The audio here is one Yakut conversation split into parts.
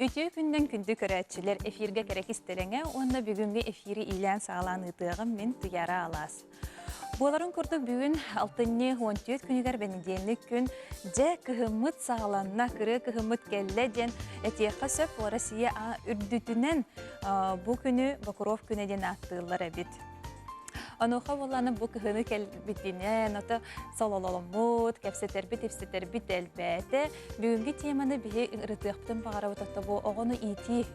Үтүө күннэн күндү көрөөччүлэр, эфиргэ кэрэ кистэлэҥэ уонна бүгүҥҥү эфири иилээн-саҕалаан ыытыаҕым мин Туяра Алаас. Буоларын курдук бүгүн алтынньы 14 күнүгэр бэнидиэнньик күн дьэ кыһыммыт саҕаланна, кырыа кыһыммыт кэллэ диэн этиэххэ сөп. Россия үрдүтүнэн бу күнү Бокуров күнэ диэн ааттыыллар эбит. Онуоха буоллаҕына бу кыһыны кэлбитинэн, ото сололоммут, кэпсэтэрбит-ипсэтэрбит элбээтэ. Бүгүҥҥү теманы биһи ырытыахпытын баҕарабыт, ото бу оҕону иитии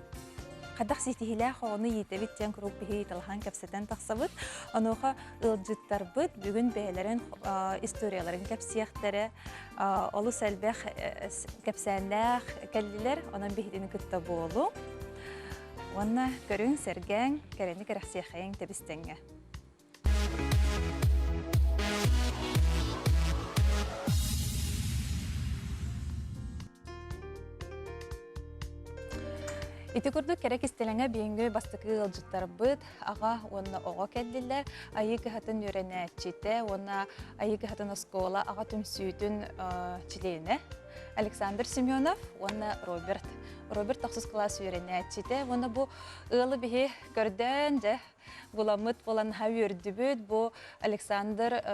хайдах ситиһиилээх оҕону иитэбит диэн куруук биһи ыйыталаһан кэпсэтэн тахсабыт. Онуоха ыалдьыттарбыт бүгүн бэйэлэрин историяларын кэпсиэхтэрэ, олус элбэх кэпсээннээх кэллилэр, онон биһигини кытта буолуҥ. Уонна көрүҥ, сэргээҥ, кэрэни кэрэхсиэхэйиҥ тэбис-тэҥҥэ. Ити курдук кэрэ кистэлэҥэ биһиги бастакы ыалдьыттарбыт аҕа уонна оҕо кэллилэр. Айыы кыһатын үөрэнээччитэ уонна Айыы кыһатын оскуола аҕа түмсүүтүн чилиэнэ Александр Семенов уонна Роберт. Роберт тохсус кылаас үөрэнээччитэ уонна бу ыалы биһи көрдөөн дьэ буламмыт буолан наһаа үөрдүбүт. Бу Александр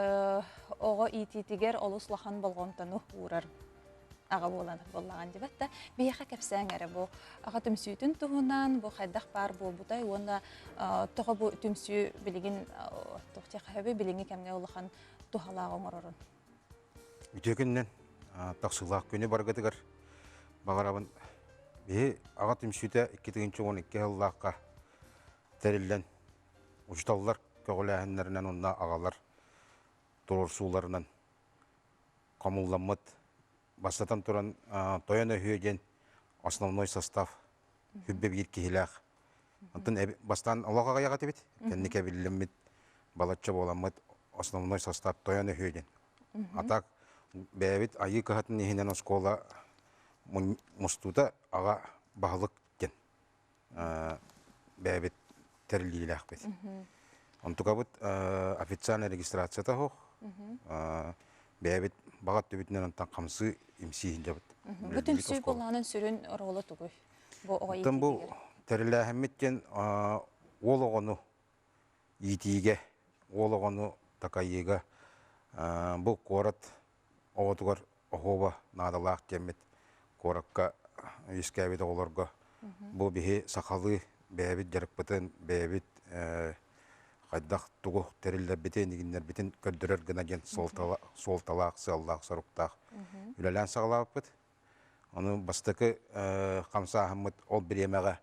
оҕо иитиитигэр олус улахан болҕомтону уурар аҕа буолан буоллаҕын дибэт да биһиэхэ кэпсээҥ эрэ бу аҕа түмсүүтүн туһунан бу хайдах баар буолбутай уонна тоҕо бу түмсүү билигин туох диэххэ билиҥҥи кэмҥэ улахан туһалаах оҥорорун. Үтүө күнүнэн тахсыылаах күнү баргытыгар баҕарабын. Биһи аҕа түмсүүтэ 2012 сыллаахха тэриллэн учууталлар көҕүлээһиннэринэн уонна аҕалар туруорсууларынан хомулламмыт бастатан туран Тойон Өһүө диэн основной состав хүббэ биир киһилээх. Онтон бастаан олох аҕыйах этибит, кэнники эбиллиммит балачча буоламмыт основной состав Тойон Өһүө диэн. А так бэйэбит Айыы кыһатын иһинэн оскуола мустуута аҕа баһылык диэн бэйэбит тэриллиилээхпит. Онтукабыт официальная регистрацията суох. Бэйэбит баҕа өттүбүтүнэн онтон хамсыы имсии сылдьабыт. Бу түмсүү буоллаҕынан сүрүн оруола тугуй? Бу оҕо Оттон бу тэрилээһиммит диэн уол оҕону иитиигэ, уол оҕону такайыыга бу куорат оҕотугар оһуоба наадалаах диэммит куоракка үөскээбит оҕолорго бу биһи сахалыы бэйэбит дьарыкпытын, бэйэбит хайдах тугу тэриллэрбитин, игиннэрбитин көрдөрөр гына диэн суолталаах, сыаллаах, соруктаах үлэлээн саҕалаабыппыт. Ону бастакы хамсааһыммыт ол бириэмэҕэ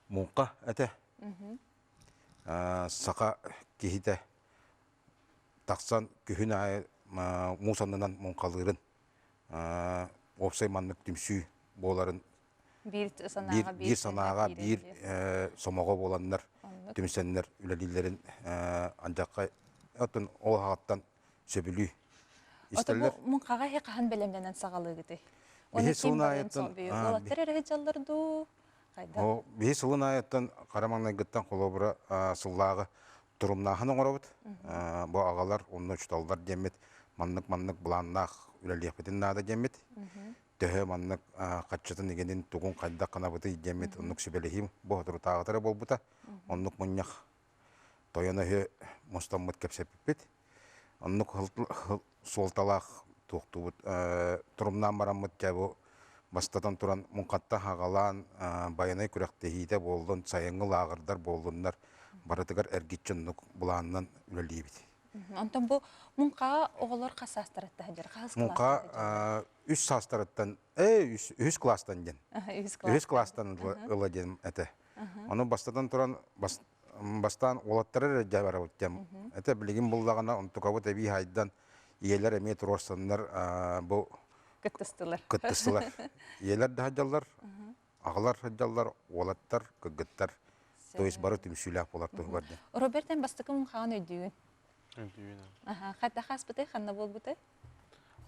муҥха этэ. Саха киһитэ тахсан күһүн аайы муус аннынан муҥхалыырын уопсай маннык түмсүү буоларын биир санааҕа биир санааҕа биир сомоҕо буоланнар түмсэннэр үлэлииллэрин андьакка оттон ол аҕаттан сөбүлүү истэллэр. Муҥхаҕа иһи хаһан бэлэмнэнэн саҕалыыгытый? Биһи сылын аайыттан уолаттар эрэ сылдьаллар дуу? Хайдах? Биһи сылын аайыттан хара маҥнайгыттан холобура сыллааҕы турумнааһын оҥоробут. Бу аҕалар уонна учууталлар диэммит маннык-маннык былааннаах үлэлиэхпитин наада диэммит. Төһө маннык хаччытын игинин тугун хайдах гынабытый диэммит оннук сүбэлэһиим бу соторутааҕыта эрэ буолбута. Оннук мунньах тойон өһү мустаммыт кэпсэппиппит. Оннук суолталаах туохтуубут турумнаан бараммыт дьэ бу бастатан туран муҥхаттан хаҕалаан байанай күрэхтэһиитэ буоллун, сайыҥҥы лааҕырдар буоллуннар барытыгар эргиччи оннук былаанынан үлэлиибит. Онтон бу муҥхаҕа оҕолор хас саастарыттан сылдьар? Хаһыс Муҥха үс саастарыттан, ээ үһүс класстан диэн. Үһүс класстан ыла диэн этэ. Ону бастатан туран бастаан уолаттары эрэ дьэ барабыт диэн. Это билигин буллаҕына онтукабыт эбии хайдан ийэлэр эмиэ туруорсаннар бу кыттыстылар. Кыттыстылар. Ийэлэр да сылдьаллар, аҕалар сылдьаллар, уолаттар, кыргыттар. То есть бары түмсүүлээх буолар туһугар диэн. Роберт эн бастакы муҥхаҕын өйдүүгүн? Өйдүүбүн. Аха, хайдах ааспытай, ханна буолбутай?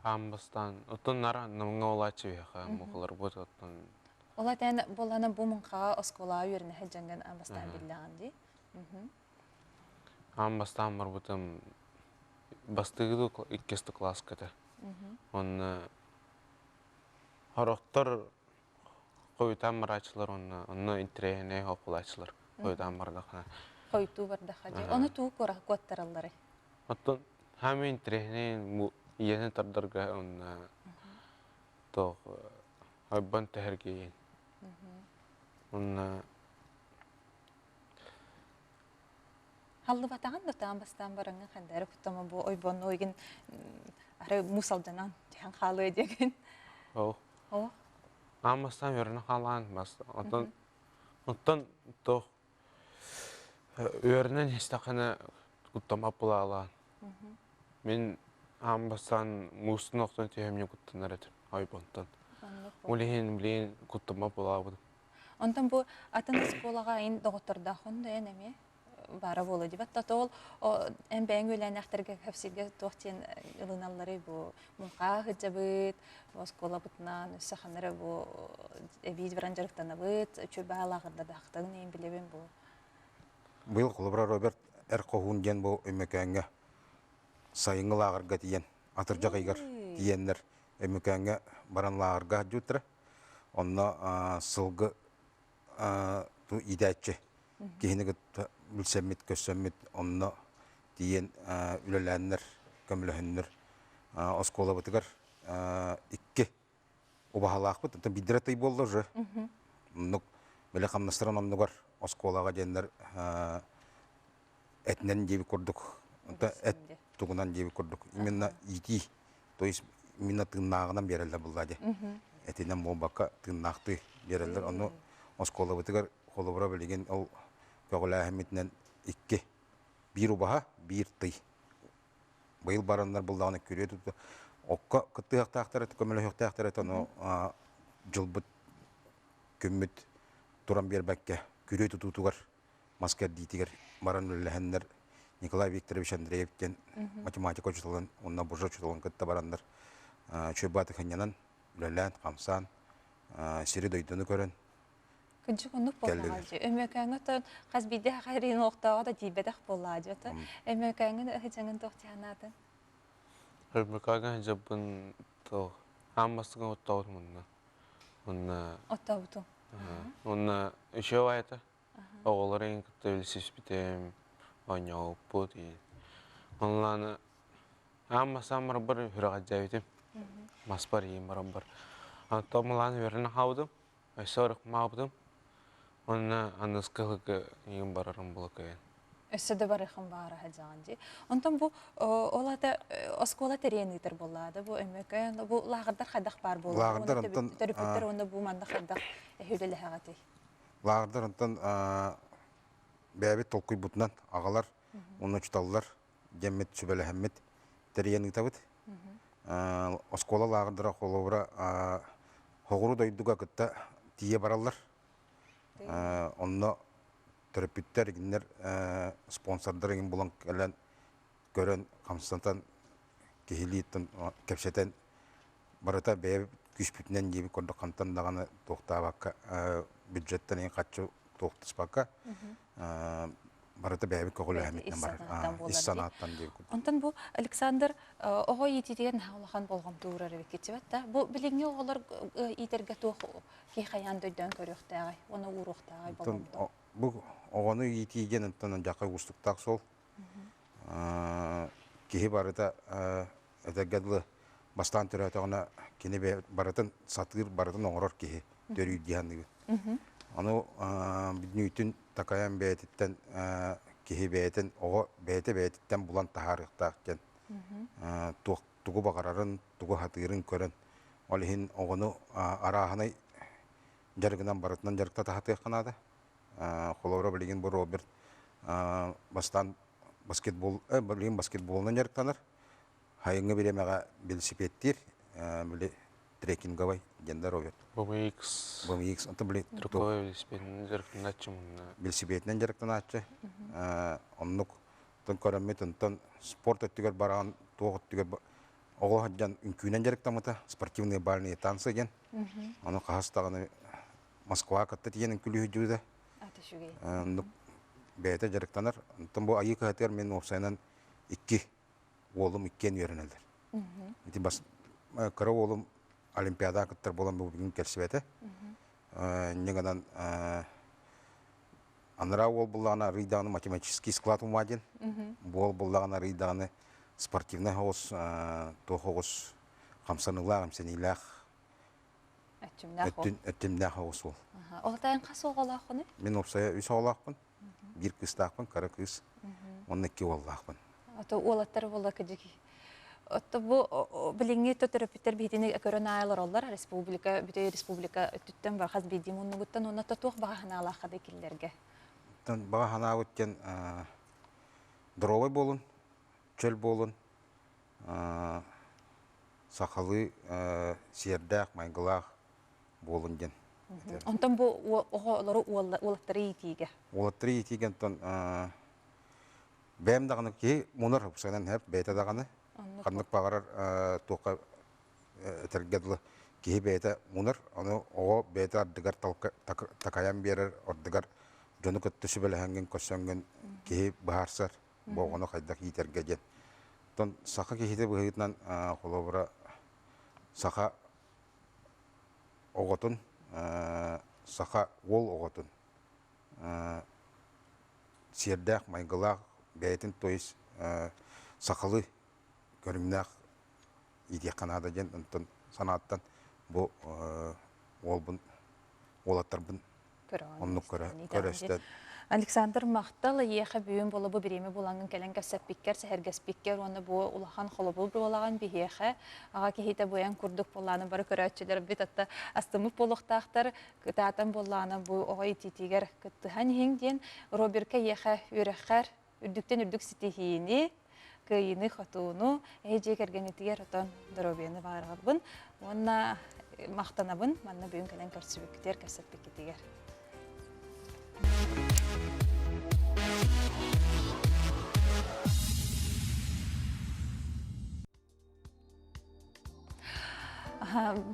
Аан бастаан, оттон нара намҥа олааччы биһиэхэ муҥхаларбыт оттон Ол этэн буоллаҕына бу муҥхаҕа оскуолаҕа үөрэнэ сылдьаҥҥын аан бастаан биллэҕин дии. Аан бастаан барбытым бастыгы иккис кылааска этэ. Уонна сорохтор Хойутаан барааччылар уонна онно интэриэһинэй хокулааччылар хойутаан бардахына. Хойутуу бардаха дии. Ону туу куоттаралларый? Оттон хаамыы интэриэһинэй бу ийэни тардарга уонна туох ойбон тэһэргиин. Уонна Халлыбатаҕын да таан бастаан бараҥҥын хандаары куттама бу ойбонну ойгин арай муус алдьанан түһэн хаалыа диэгин. Оо. Оо. Аан бастаан үөрэнэ хаалаан бас оттон оттон туох үөрэнэн истэххинэ куттаммат булаалаан. Мин аан бастаан муустун охтон түһэмньи куттанар этим ойбонтон. Ол иһин билигин куттаммат булаабытым. Онтон бу атын оскуолаҕа ин доҕоттордооххун да эн эмиэ баара буолуо дибат. Тото ол эн бэйэҥ үөлээннээхтэргэ кэпсииргэ туох диэн ылыналларый бу муҥхаа сылдьабыт, оскуолабытынан өссө ханна бу эбии баран дьарыктанабыт, үчүгэй баалааҕырдадаахтарын иһин билэбин бу. Быйыл холобура Роберт Эр Хоһуун диэн бу Өймөкөөҥҥө сайыҥҥы лааҕырга тиийэн атырдьах ыйыгар тиийэннэр Өймөкөөҥҥө баран лааҕырга сылдьыбыттара. Онно сылгы иитээччи киһини кытта билсэммит, көрсөммүт, онно тиийэн үлэлээннэр, көмөлөһөннөр оскуолабытыгар икки убаһалаахпыт. Оттон биирдэрэ тый буолла уже. Оннук били хамнастарын оннугар оскуолаҕа диэннэр этинэн диэбит курдук, эт тугунан диэбит курдук именно иитии, то есть именно тыыннааҕынан биэрэллэр булла дии. Этинэн буолбакка тыыннаахтыы биэрэллэр. Ону оскуолабытыгар холобура билигин ол көҕүлээһиммитинэн икки биир убаһа, биир тый. Быйыл бараннар буллаҕына күрүө тутта окко кыттыһыахтаахтар этэ, көмөлөһүөхтээхтэр этэ, ону дьылбыт күммүт туран биэрбэккэ күрүө тутуутугар мас кэрдиитигэр баран үлэлэһэннэр Николай Викторович Андреев диэн математика учууталын уонна буржуа учууталын кытта бараннар үчүгэй баатыхынньанан үлэлээн, хамсаан, сири-дойдуну көрөн Кырдьык оннук буоллаҕа дии. Өймөкөөҥҥө оттон хас биирдии хаһыырыйын олохтооҕо да тиийбэтэх буоллаҕа дии. Оттон Өймөкөөҥҥө ыһыдьаҥын туох дии санаатыҥ? Өймөкөөҥҥө сылдьарбын туох аан бастакы оттообутум онно. Онно Оттообутуҥ. Онно үчүгэй этэ. Оҕолору эҥин кытта билсиспитим, оонньообуппут. Онлааны аан бастаан барарбар үрэҕэлдьээбитим. Маспар иин барарбар. Онтон малаан үөрэнэ хаалбытым. Өссө орукмаабытым. Онно аныгыскы ыһыкка иин барарым булакайын. Өссө да барыахым баара сылдьаҕын дии. Онтон бу ол ата оскуола тэрийэн ыытар буоллаҕа да бу Өймөкөөн бу лааҕырдар хайдах баар буолла? Лааҕырдар онтон төрөппүттэр уонна бу манна хайдах үлэлэһэҕитий? Лааҕырдар онтон бэйэбит толкуйбутунан аҕалар уонна учууталлар диэммит сүбэлэһэммит тэрийэн ыытабыт. Оскуола лааҕырдара холобура соҕуруу дойдуга кытта тиийэ бараллар. Онно төрөппүттэр кинилэр спонсордар иҥин булан кэлэн көрөн хамсатан киһилии кэпсэтэн барыта бэйэ күүспүтүнэн диэбит курдук хантан даҕаны туохтаабакка бюджеттан иһин харчы туохтаспакка барыта бэйэбит көҕүлээһиммитинэн барар ис санааттан диэбит курдук. Онтон бу Александр оҕо иитиитигэр наһаа улахан болҕомто уурар эбиккит да бу билиҥҥи оҕолор иитэргэ туох киһи хайаан да өйдөөн көрүөхтээҕий уонна ууруохтааҕый болҕомто? Бу оҕону иитии диэн онтон дьахай уустуктаах суол. Киһи барыта этэргэ дылы бастаан төрөөтөҕүнэ кини барытын сатыыр, барытын оҥорор киһи төрүүр дии саныыбын. Ону бүтүнүүтүн такайан бэйэтиттэн киһи бэйэтин оҕо бэйэтэ бэйэтиттэн булан таһаарыахтаах диэн туох тугу баҕарарын, тугу сатыырын көрөн ол иһин оҕону арааһынай дьарыгынан барытынан дьарыкта таһатыахха наада. Холобура билигин бу Роберт бастаан баскетбол билигин баскетболунан дьарыктанар. Хайыҥҥы бириэмэҕэ велосипедтиир, били трекинговай диэн да Роберт. BMX. BMX, онтон били Трюковой велосипединэн дьарыктанааччы мунна. Велосипединэн дьарыктанааччы. Оннук Оттон көрөммүт онтон спорт өттүгэр баран туох өттүгэр оҕо сылдьан үҥкүүнэн дьарыктаммыта спортивные бальные танцы диэн. Ону хаһыс даҕаны Москваҕа кытта тиийэн үҥкүүлүү Ата үчүгэй. Оннук бэйэтэ дьарыктанар. Онтон бу Айыы кыһатыгар мин уопсайынан икки уолум иккиэн үөрэнэллэр. Ити бас кыра уолум Олимпиадаҕа кыттар буолан бу бүгүн кэлсибэтэ. Инньэ гынан анараа уол буллаҕына арыый даҕаны математический склад ума диэн. Буол буллаҕына арыый даҕаны спортивнай оҕус, туох оҕус хамсаныылаах, эмсэниилээх Өттүмнээх уол. Өттүмнээх оҕус уол. Ол тайын хас оҕолооххунуй? Мин уопсайа үс оҕолоохпун. Биир кыыстаахпын, кыра кыыс. Уонна икки уоллаахпын. Ото уолаттар буолла кыдьыки. Отто бу билиҥҥи төрөппүттэр биһитини көрөн аайылар республика бүтэ республика өттүттэн бар хас биирдии муннугуттан уонна туох баҕа санаалаахха да киллэргэ. Баҕа санаабыт диэн доруобай буолун, чөл буолун, сахалыы сиэрдээх, майгылаах буолун диэн. Онтон бу оҕолору уолаттары иитиигэ? Уолаттары иитиигэ онтон бэйэм даҕаны киһи мунар ыпсанан иһэр бэйэтэ даҕаны ханнык баҕарар туохха этэргэ дылы киһи бэйэтэ мунар ону оҕо бэйэтэ ардыгар такайан биэрэр ардыгар дьону кытта сүбэлэһэҥҥин көрсөҥҥүн киһи быһаарсар бу оҕону хайдах иитэргэ диэн. Оттон саха киһитэ быһыытынан холобура саха оҕотун саха уол оҕотун сиэрдээх майгылаах бэйэтин то есть сахалыы көрүҥнээх иитиэххэ наада диэн онтон санааттан бу уолбун уолаттарбын Оннук көрө Александр махтал эйиэхэ бүгүн буола бу бириэмэ булаҥҥын кэлэн кэпсэппиккэр, сэһэргэспиккэр уонна бу улахан холобур буолаҕын биһиэхэ аҕа киһитэ буйан курдук буоллааны бары көрөөччүлэрбит атта астыммыт буолуохтаахтар кытаатан буоллаҕына бу оҕо итиитигэр кыттыһан иһиҥ диэн Роберка эйиэхэ үөрэххэр үрдүктэн үрдүк ситиһиини, кыайыыны-хотууну, эһи дьиэ кэргэнитигэр отон доруобуйаны баҕарабын уонна махтанабын манна бүгүн кэлэн көрсүбүккүтүгэр, кэпсэппиккитигэр.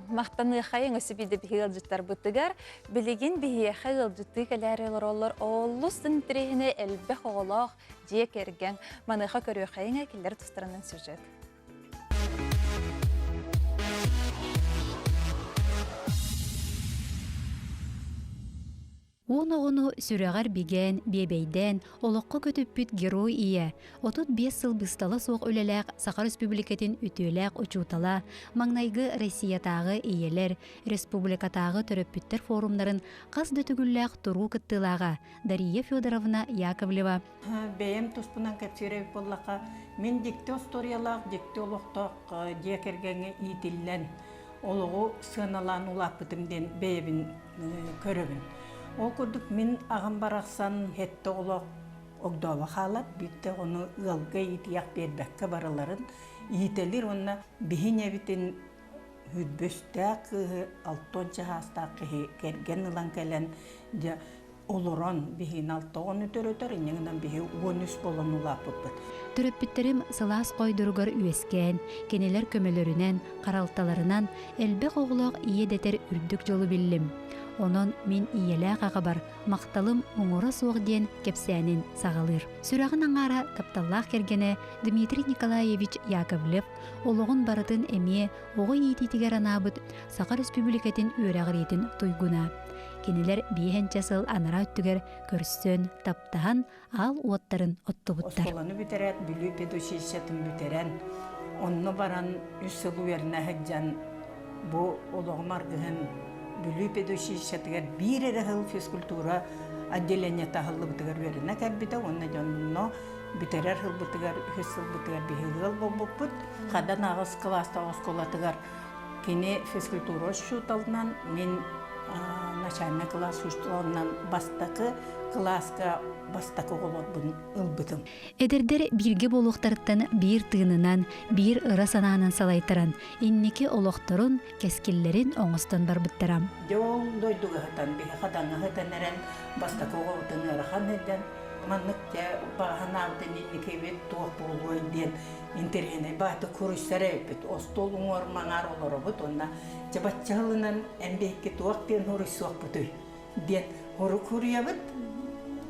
Махтаныахайыҥ өссө биирдэ биһиги ыалдьыттарбытыгар. Билигин биһиэхэ ыалдьыттыы кэлээри олороллор олус интэриэһинэй элбэх оҕолоох дьиэ кэргэн. Маныаха көрүөххэйиҥ кинилэр тустарынан сюжет. Уон оҕону сүрэҕэр бигээн, биэбэйдээн, олоххо көтүппүт герой ийэ, 35 сыл быыстала суох үлэлээх Саха Өрөспүүбүлүкэтин үтүөлээх учуутала, маҥнайгы Россиятааҕы ийэлэр, республикатааҕы төрөппүттэр форумнарын хас да төгүллээх туруу кыттыылааҕа Дария Федоровна Яковлева. Бэйэм туспунан кэпсиир эбит буоллахха, мин дьикти остуоруйалаах, дьикти олохтоох дьиэ кэргэҥҥэ иитиллэн, олоҕу сыаналаан улааппытым диэн бэйэбин көрөбүн. Ол курдук мин аҕам барахсан сэттэ оҕолоох огдообо хаалар, биирдэ ону ыалга иитийэх биэрбэккэ барыларын иитэлир уонна биһи ийэбитин үрбөстээх кыыһы алтон чаһаастаах киһи кэргэн ылан кэлэн дьэ олорон биһиги алтоҕону төрөтөр, инньэ гынан биһи 13 буолан улааппыппыт. Төрөппүттэрим сылаас хойдоругар үөскээн, кинилэр көмөлөрүнэн, харалталарынан элбэх оҕолоох ийэ дэтэр үрдүк дьолу биллим. Онон мин ийэлээх аҕабар махталым муҥура суох диэн кэпсээнин саҕалыыр. Сүрэҕин аҥаара тапталлаах кэргэнэ Дмитрий Николаевич Яковлев олоҕун барытын эмиэ оҕо иитиитигэр анаабыт Саха Республикатын үөрэҕириитин туйгуна. Кинилэр биэһэнчэ сыл анараа өттүгэр көрсөн, таптаһан, аал уоттарын оттубуттар. Оскуоланы бүтэрээт, Бүлүү педучилищетын бүтэрэн, онно баран үс сыл үөрэнэ сылдьан бу олоҕум аргыһын Бүлүү педучилищетыгар биир эрэ сыл физкультура отделениета аһыллыбытыгар үөрэнэ кэлбитэ уонна дьонно бүтэрэр сылбытыгар, үһүс сылбытыгар биһиги ыал буолбуппут. Хадан аҕыс кылаастаах оскуолатыгар Кини физкультура учууталынан, мин начальнай кылаас учууталынан бастакы кылааска бастакы оҕолорбун ылбытым. Эдэрдэр бииргэ буолуохтарыттан биир тыынынан, биир ыра санаанан салайтаран, инники олохторун, кэскиллэрин оҥостон барбыттара. Дьэ ол дойдуга сытан, биһи хадаҥҥа сытан эрэн, бастакы оҕобутун ыарахан сылдьан, маннык дьэ баҕа санаабытын инникибит туох буолуой диэн интэриэһинэй бааты куруйсар эбиппит. Остуол уҥуор маҥаар олоробут уонна дьэ бачча сылынан эн биһикки туох диэн суруйсуохпутуй диэн хорук суруйабыт.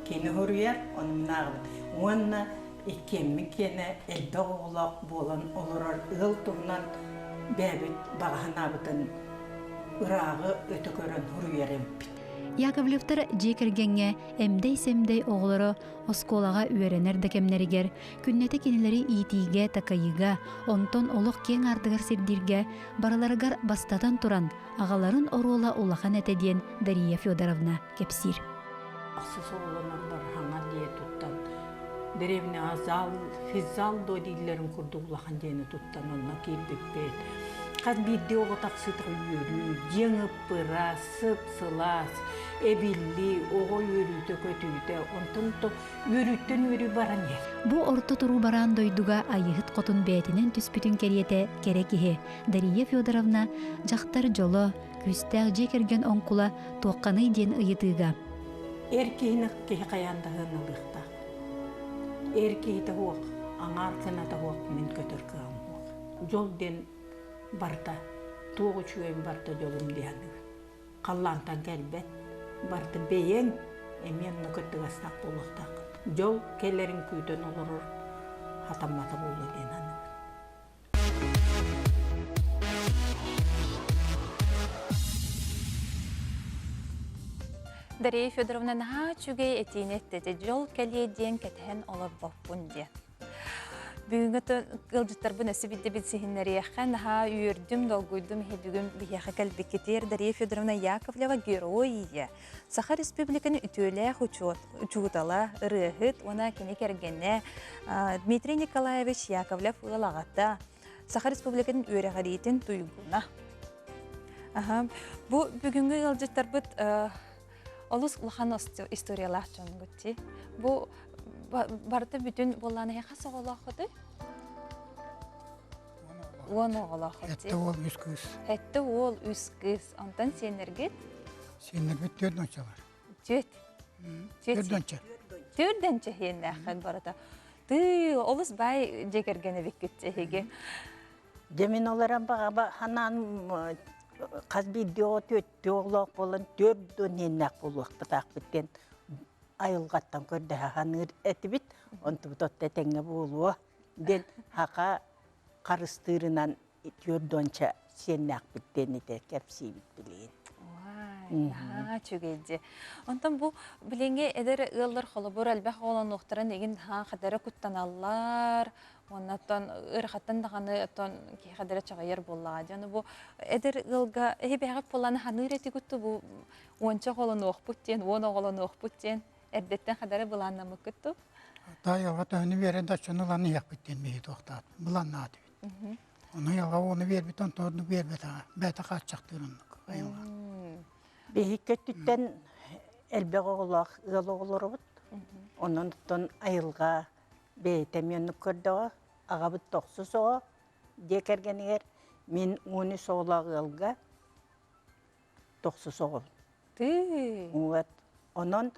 Кини суруйар, ону мин ааҕабын. Уонна иккиэммит киэнэ элбэх оҕолоох буолан олорор ыал туһунан бэйэбит баҕа санаабытын. ырааҕы өтө көрөн суруйар эбиппит. Яковлевтар дьиэ кэргэҥҥэ эмдэй-сэмдэй оҕолоро оскуолаҕа үөрэнэр да кэмнэригэр күннэтэ кинилэри иитиигэ, такайыыга, онтон олох киэҥ аардыгар сирдииргэ барыларыгар бастатан туран аҕаларын оруола улахан этэ диэн Дария Федоровна кэпсиир. Ахсыс оҕолоноллор хаҥа дьиэ туттан дэриэбинэҕэ зал, физзал дуо дииллэрин курдук улахан дьиэни туттан онно киирбиппит. Хас биирдии оҕо тахсыыта үөрүү, дьиэҥ ып-ыраас, сып-сылаас, эбиллии, оҕо үөрүүтэ-көтүүтэ, онтон үөрүүттэн үөрүү баран иһэр. Бу орто туруу бараан дойдуга Айыһыт хотун бэйэтинэн түспүтүн кэриэтэ кэрэ киһи Дария Федоровна дьахтар дьоло, күүстээх дьиэ кэргэн оҥкула туохханый диэн ыйытыыга. Эр киһини киһи хайаан да сыаналыахтаах. Эр киһитэ суох, аҥаар кыната суох мин көтөр кыаҕым суох. Дьол диэн барыта, туох үчүгэйим барыта дьолум дии саныыбын. Халлаантан кэлбэт, барыта бэйэҥ эмиэ онно кыттыгастаах буолуохтааххын. Дьол кэлэрин күүтэн олорор хатаммата буолуо диэн саныыбын. Дария Федоровна наһаа үчүгэй этиини эттэ. Дьол кэлиэ диэн кэтэһэн олорбоппун диэн. Бүгүҥҥү ыалдьыттарбын өссө биирдэ билсиһиннэриэххэ наһаа үөрдүм, долгуйдум иһи бүгүн биһиэхэ кэлбиккитигэр Дария Федоровна Яковлева герой ийэ, Саха Республиканы үтүөлээх учуутала, ырыаһыт уонна кини кэргэнэ Дмитрий Николаевич Яковлев ыал аҕата, Саха Республикатын үөрэҕириитин туйгуна. Бу бүгүҥҥү ыалдьыттарбыт олус улахан историялаах дьонгут дии. Бу барыта бүтүн буоллаан эһи хас оҕолооххутуй? Уон оҕолооххут Этте уол, үс кыыс. Этте уол, үс кыыс. Онтон сиэннэргит? Сиэннэрбит түөрт дончалар. Түөрт. Түөрт донча. Түөрт донча сиэннээххин барыта. Тыы, олус баай дьиэ кэргэн эбиккит эһиги. Дьэ мин олорон баҕаба ханаан хас биирдии оҕо түөртүү оҕолоох буолан түөрт уон иэннээх буолуохтаахпыт диэн айылҕаттан көрдөһө саныыр этибит. Онтубут отто этэҥҥэ буолуо диэн хака харыстыырынан түөрт сиэннээхпит диэн ити кэпсиибит билигин. Наһаа үчүгэй дии. Онтон бу билиҥҥи эдэр ыаллар холобур элбэх оҕолонуохтарын игин хаан хадара куттаналлар, уонна оттон ыарахаттан даҕаны оттон киһи хадара чаҕыйар буоллаҕа дии. Ону бу эдэр ыалга эһи бэйэҕит буоллаҕына ханыыр этигит бу уонча оҕолонуохпут диэн, уон оҕолонуохпут диэн эрдэттэн хадара былааннаммыккыт дуу? Таайалга төһөнү биэрэн да оччону ылан иһиэхпит диэн биһи туохтаат былааннаатыбыт. Ону айылҕа ону биэрбит, онтон ордук биэрбэтэҕэ. Бэйэтэ хааччахтыыр оннук айылҕа. Биһикки өттүттэн элбэх оҕолоох ыал оҕолоробут. Онон оттон айылҕа бэйэтэ эмиэ оннук көрдөҕө. Аҕабыт тохсус оҕо дьиэ кэргэнигэр мин 13 оҕолоох ыалга тохсус оҕобун. Тыы. Вот. Онон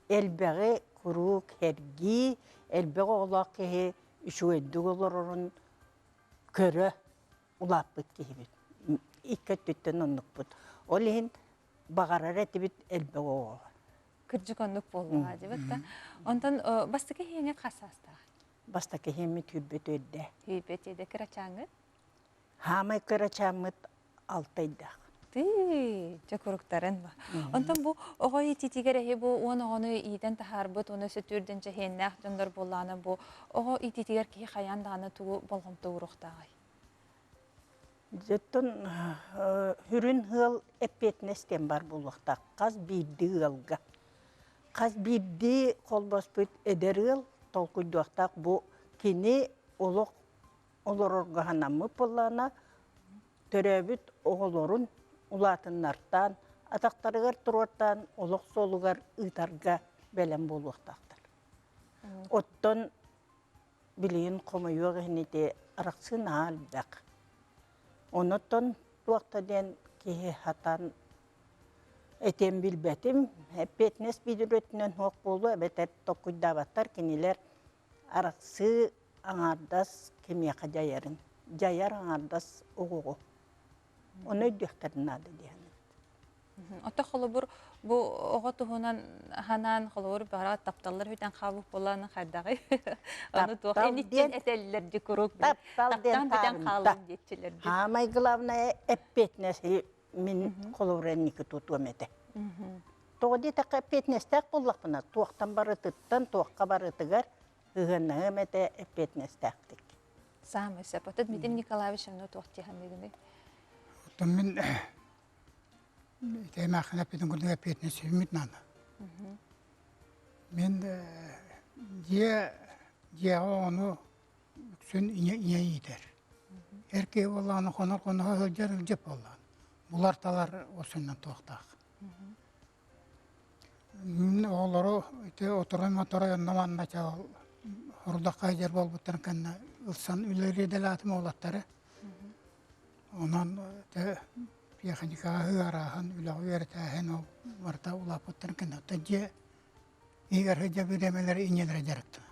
элбэҕи куруук сэргии, элбэх оҕолоох киһи үчүгэйдик олорорун көрө улааппыт киһибит. Икки өттүттэн оннукпут. Ол иһин баҕарар этибит элбэх оҕоҕо. Кырдьык оннук буоллаҕа дибит да. Онтон бастакы иһиҥҥит хас саастаах? Бастакы иһиммит хүрбүт үрдэ. Хүрбүт үрдэ кырачааҥҥыт? Хаамай кырачааммыт алтайдаах. Тыы, дьэ куруктарын ба. Онтон бу оҕо иитиитигэр эһи бу уон оҕону иитэн таһаарбыт уонна сөтүөрдэн чэһиэннээх дьоннор буоллаҕына бу оҕо иитиитигэр киһи хайаан даҕаны тугу болҕомто ууруохтааҕый? Дьоттон сүрүн ыал эппиэтинэс диэн бар буолуохтаах хас биирдии ыалга. Хас биирдии холбоспут эдэр ыал толкуйдуохтаах бу кини олох олорорго санаммыт буоллаҕына, төрөөбүт оҕолорун улаатыннартаан, атахтарыгар туруортаан олох суолугар ыытарга бэлэм буолуохтаахтар. Оттон билигин хомойуох иһин ити арахсыы наһаа элбэх. Онотон туох да диэн киһи хатан этиэн билбэтим. Эппиэтинэс биир өттүнэн суох буолуо эбэтэр толкуйдаабаттар кинилэр арахсыы аҥаардас кимиэхэ дьайарын, дьайар аҥаардас оҕоҕо. Ону өйдүөхтэрин наада дии саныыбын. Ото холобур бу оҕо туһунан ханаан холобур бара тапталлар бүтэн хаалбыт буолааны хайдаҕый? Ону туох инниттэн этэллэр ди куруук таптал диэн бүтэн хааллым диэччилэр. Самое главное эппиэтинэси. мин холобура инники тутуом этэ. Тоҕо диэтэххэ эппиэтинэстээх буоллахпына, туохтан барытыттан, туохха барытыгар ыһыаннаһыам этэ эппиэтинэстээхтик. Саамай сөп. Оттон Дмитрий Николаевич онно туох дии саныыгыный? Оттон мин ити эмээххин эппитин курдук эппиэтинэс сүммүт наада. Мин дьиэ дьиэҕэ оҕону үксүн ийэ ийэ иитэр. Эр киһи буоллаҕына хонор-хоноһо сылдьар илдьит буоллаҕына. Булар-талар осуннан туохтаах. Мин оҕолору ити оторой-моторой онно-манна чаал хорудахха сылдьар буолбуттарын кэннэ ылсан үлэлиир идэлээтим уолаттары. Онон ити тиэхиньикэҕэ ыарааһын, үлэҕэ үөрэтээһин ол барыта улааппыттарын кэннэ оттон дьиэ иһигэр сылдьар бириэмэлэри инньэлэрэ дьарыктанар.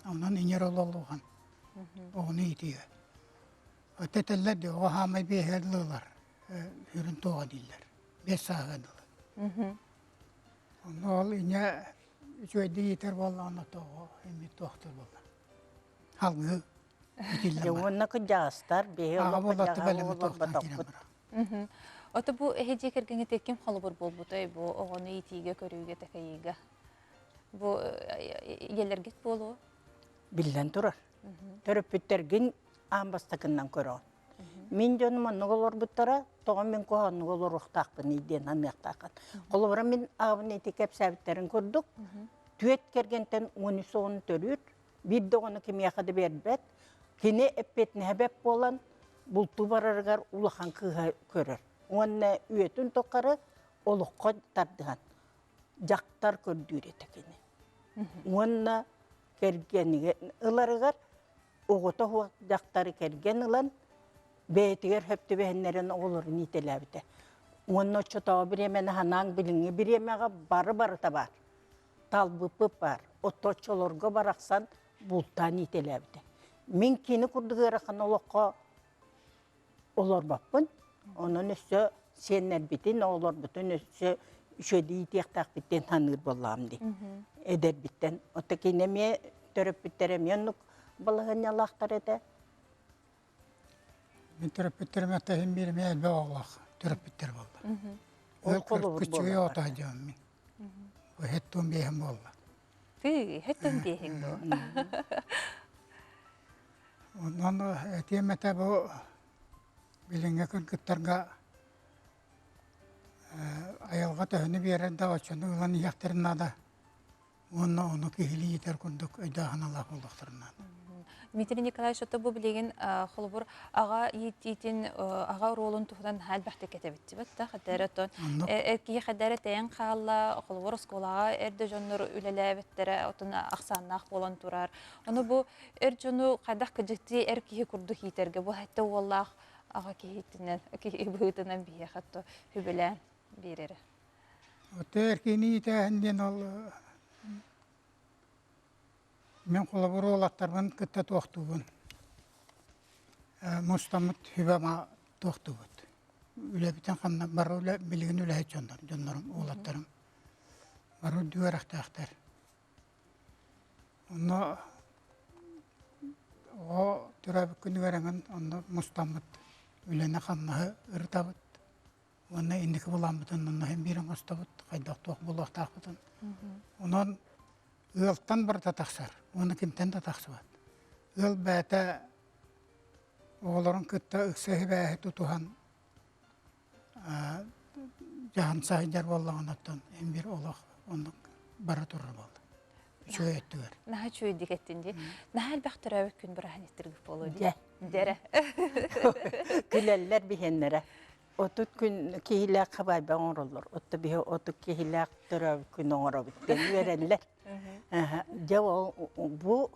Онон иньэр ололлухан оҕону иитиигэ. Өтө этэллэр дии, оҕо хаамай биэһигэр дылылар, үрүн туоҕа дииллэр, биэс сааһыгар дылы. Онно ол иньэ үчүгэйдик иитэр буоллаҕына тоҕо эмиэ туохтуур буолла. Алгыы итиллэн барар. Уонна кырдьаҕастар биһи Аҕа олох буоллатты кырдьаҕаһы бэлэми туохтаан киирэн олорботохпут. барар. Ото бу эһи дьиэ кэргэҥҥит ким холобур буолбутай бу оҕону иитиигэ, көрүүгэ, такайыыга? Бу ийэлэргит буолуо? Биллэн турар. Төрөппүттэргин аан бастакыннан көрөҕүн. Мин дьонум оннук олорбуттара, тоҕо мин куһаҕаннык олоруохтаахпыный диэн аныахтааххын. Холобура мин аҕабын ити кэпсээбиттэрин курдук, түөрт кэргэнтэн 13 оҕону төрүүр, биир да оҕону кимиэхэ да биэрбэт. Кини эппиэтинэһэ бэрт буолан, бултуу барарыгар улахан кыыһа көрөр. Уонна үйэтин тухары олоххо тардыһан дьахтар көрдүүр этэ кини. Уонна кэргэнигэ ыларыгар оҕото суох дьахтары кэргэн ылан бэйэтигэр сөп түбэһиннэрэн оҕолорун иитэлээбитэ. Уонна оччотооҕу бириэмэни санааҥ билиҥҥи бириэмэҕэ бары барыта баар. Талбыппыт баар. Отточчолорго барахсан бултаан иитэлээбитэ. Мин кини курдук ыарахан олоххо олорбоппун. Онон өссө сиэннэрбитин, оҕолорбутун өссө үчүгэйдик иитиэхтээхпит диэн саныыр буоллаҕым дии. Эдэрбиттэн. Оттон кини эмиэ төрөппүттэрэ эмиэ оннук балаһыанньалаахтар этэ. Мин төрөппүттэрим этэ биир эмиэ элбэх оҕолоох төрөппүттэр буолла. Ол холобур Кыччыгый буолаллар. оҕото дьон мин. Бу хэттуун биэһин буолла. Тыы, хэттэн биэһиҥ дуо? Онон этиэм этэ бу билиҥҥи кыргыттарга айылҕа төһөнү биэрэр да оччону ылан иһиэхтэрин наада уонна ону киһилии иитэр курдук өйдөөх-санаалаах буолуохтарын наада. Дмитрий Николаевич, ото бу билигин холобур аҕа иитиитин, аҕа оруолун туһунан наһаа элбэхтик кэтэбиттибит да хадара отон эр киһи хадара тэйэн хаалла, холобур оскуолаҕа эр да дьоннор үлэлээбиттэрэ отон ахсааннаах буолан турар. Ону бу эр дьону хайдах кыдьыктыы эр киһи курдук иитэргэ бу хэтте уоллаах аҕа киһитинэн киһи быһыытынан биһиэхэ то хүбүлээн биэрэрэ. Оттон эр киһини иитээһин диэн ол мин холобур уолаттарбын кытта туохтуубун. Мустаммыт сүбэ-ама туохтуубут. Үлэбитин ханна бары үлэ билигин үлэһит дьоннор, дьоннорум, уолаттарым бары үрдүк үөрэхтээхтэр. Онно оҕо төрөөбүт күнүгэр эҥин онно мустаммыт үлэни-хамнаһы ырытабыт уонна инники былааммытын онно син биир оҥостобут, хайдах туох буолуохтаахпытын. Онон ыалтан барыта тахсар уонна кимтэн да тахсыбат. Ыал бэйэтэ оҕолорун кытта ыкса сибээһи тутуһан дьаһан саһыйдар буоллаҕына оттон эн биир олох оннук бара турар буолла. Үчүгэй өттүгэр. Наһаа үчүгэйдик эттин дии. Наһаа элбэх төрөөбүт күн бырааһынньыктыргыт буолуо дии. Дьэ. Күлэллэр биһиэннэрэ. Отут күн киһилээх хабайба оҥороллор. Отто биһи отут киһилээх төрөөбүт күн оҥоробут диэн үөрэллэр. Дьэ ол бу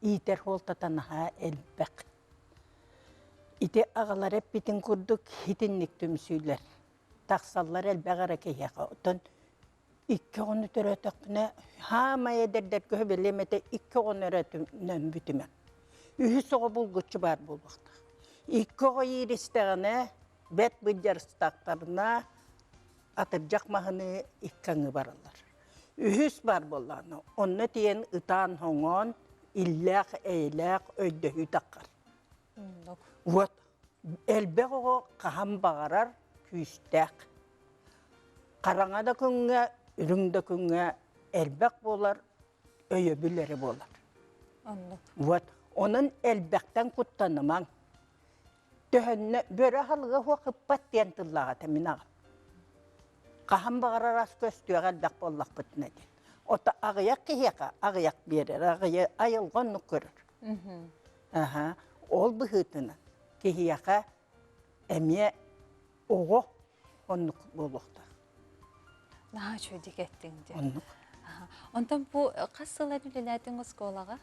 иитэр суолтата наһаа элбэх. Ити аҕалара эппитин курдук итинник түмсүүлэр тахсаллар элбэх эрэ киһиэхэ. Оттон икки оҕону төрөөтөхпүнэ, хаамай эдэрдэргэ билиэм этэ икки оҕону эрэ бүтүмэҥ. Үһүс оҕо булгуччу баар буолуохтаах. Икки оҕо ииристэҕинэ, бэрт быдьарыстахтарына, атырдьах маһыныы икки аҥыы бараллар. Үһүс баар буоллаҕына, онно тиийэн ытаан-хоҥоон, иллээх-эйэлээх өйдөһүү таххар. Вот. Элбэх оҕо хаһан баҕарар күүстээх. Хараҥа да күҥҥэ, үрүҥ да күҥҥэ элбэх буолар, өйөбүл эрэ буолар. Оннук. Вот. Онон элбэхтэн куттанымаҥ. Төһөннө бөрө аһылыга суох ыппат диэн тыллаах этэ мин аҕам. Хаһан баҕарар ас көстүөҕэ элбэх буоллахпытына диэн. Ото аҕыйах киһиэхэ аҕыйах биэрэр, аҕыйах айылҕа оннук көрөр. Аха. Ол быһыытынан киһиэхэ эмиэ оҕо оннук буолуохтаах. Наһаа үчүгэйдик эттиҥ дии. Оннук. Онтон бу хас сыл эн үлэлээтиҥ оскуолаҕа?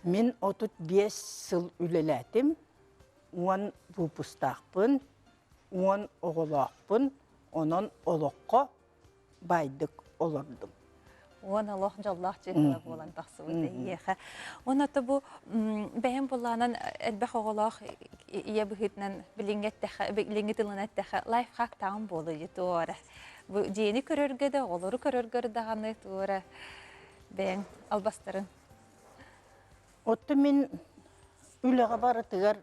Мин 35 сыл үлэлээтим, 10 выпустаахпын, 10 оҕолоохпун, онон олоххо баайдык олордум. Уон олох дьоллоох дьыала буолан тахсыбыт эйиэхэ. Уонна бу бэйэм буллаанан элбэх оҕолоох ийэ быһыытынан билиҥҥи эттэхэ, билиҥҥи тылынан эттэхэ лайфхак таҕым буолуо туора. Бу дьиэни көрөргө да, оҕолору көрөргөр даҕаны туора бэйэҥ албастарын. Оттон мин үлэҕэ барытыгар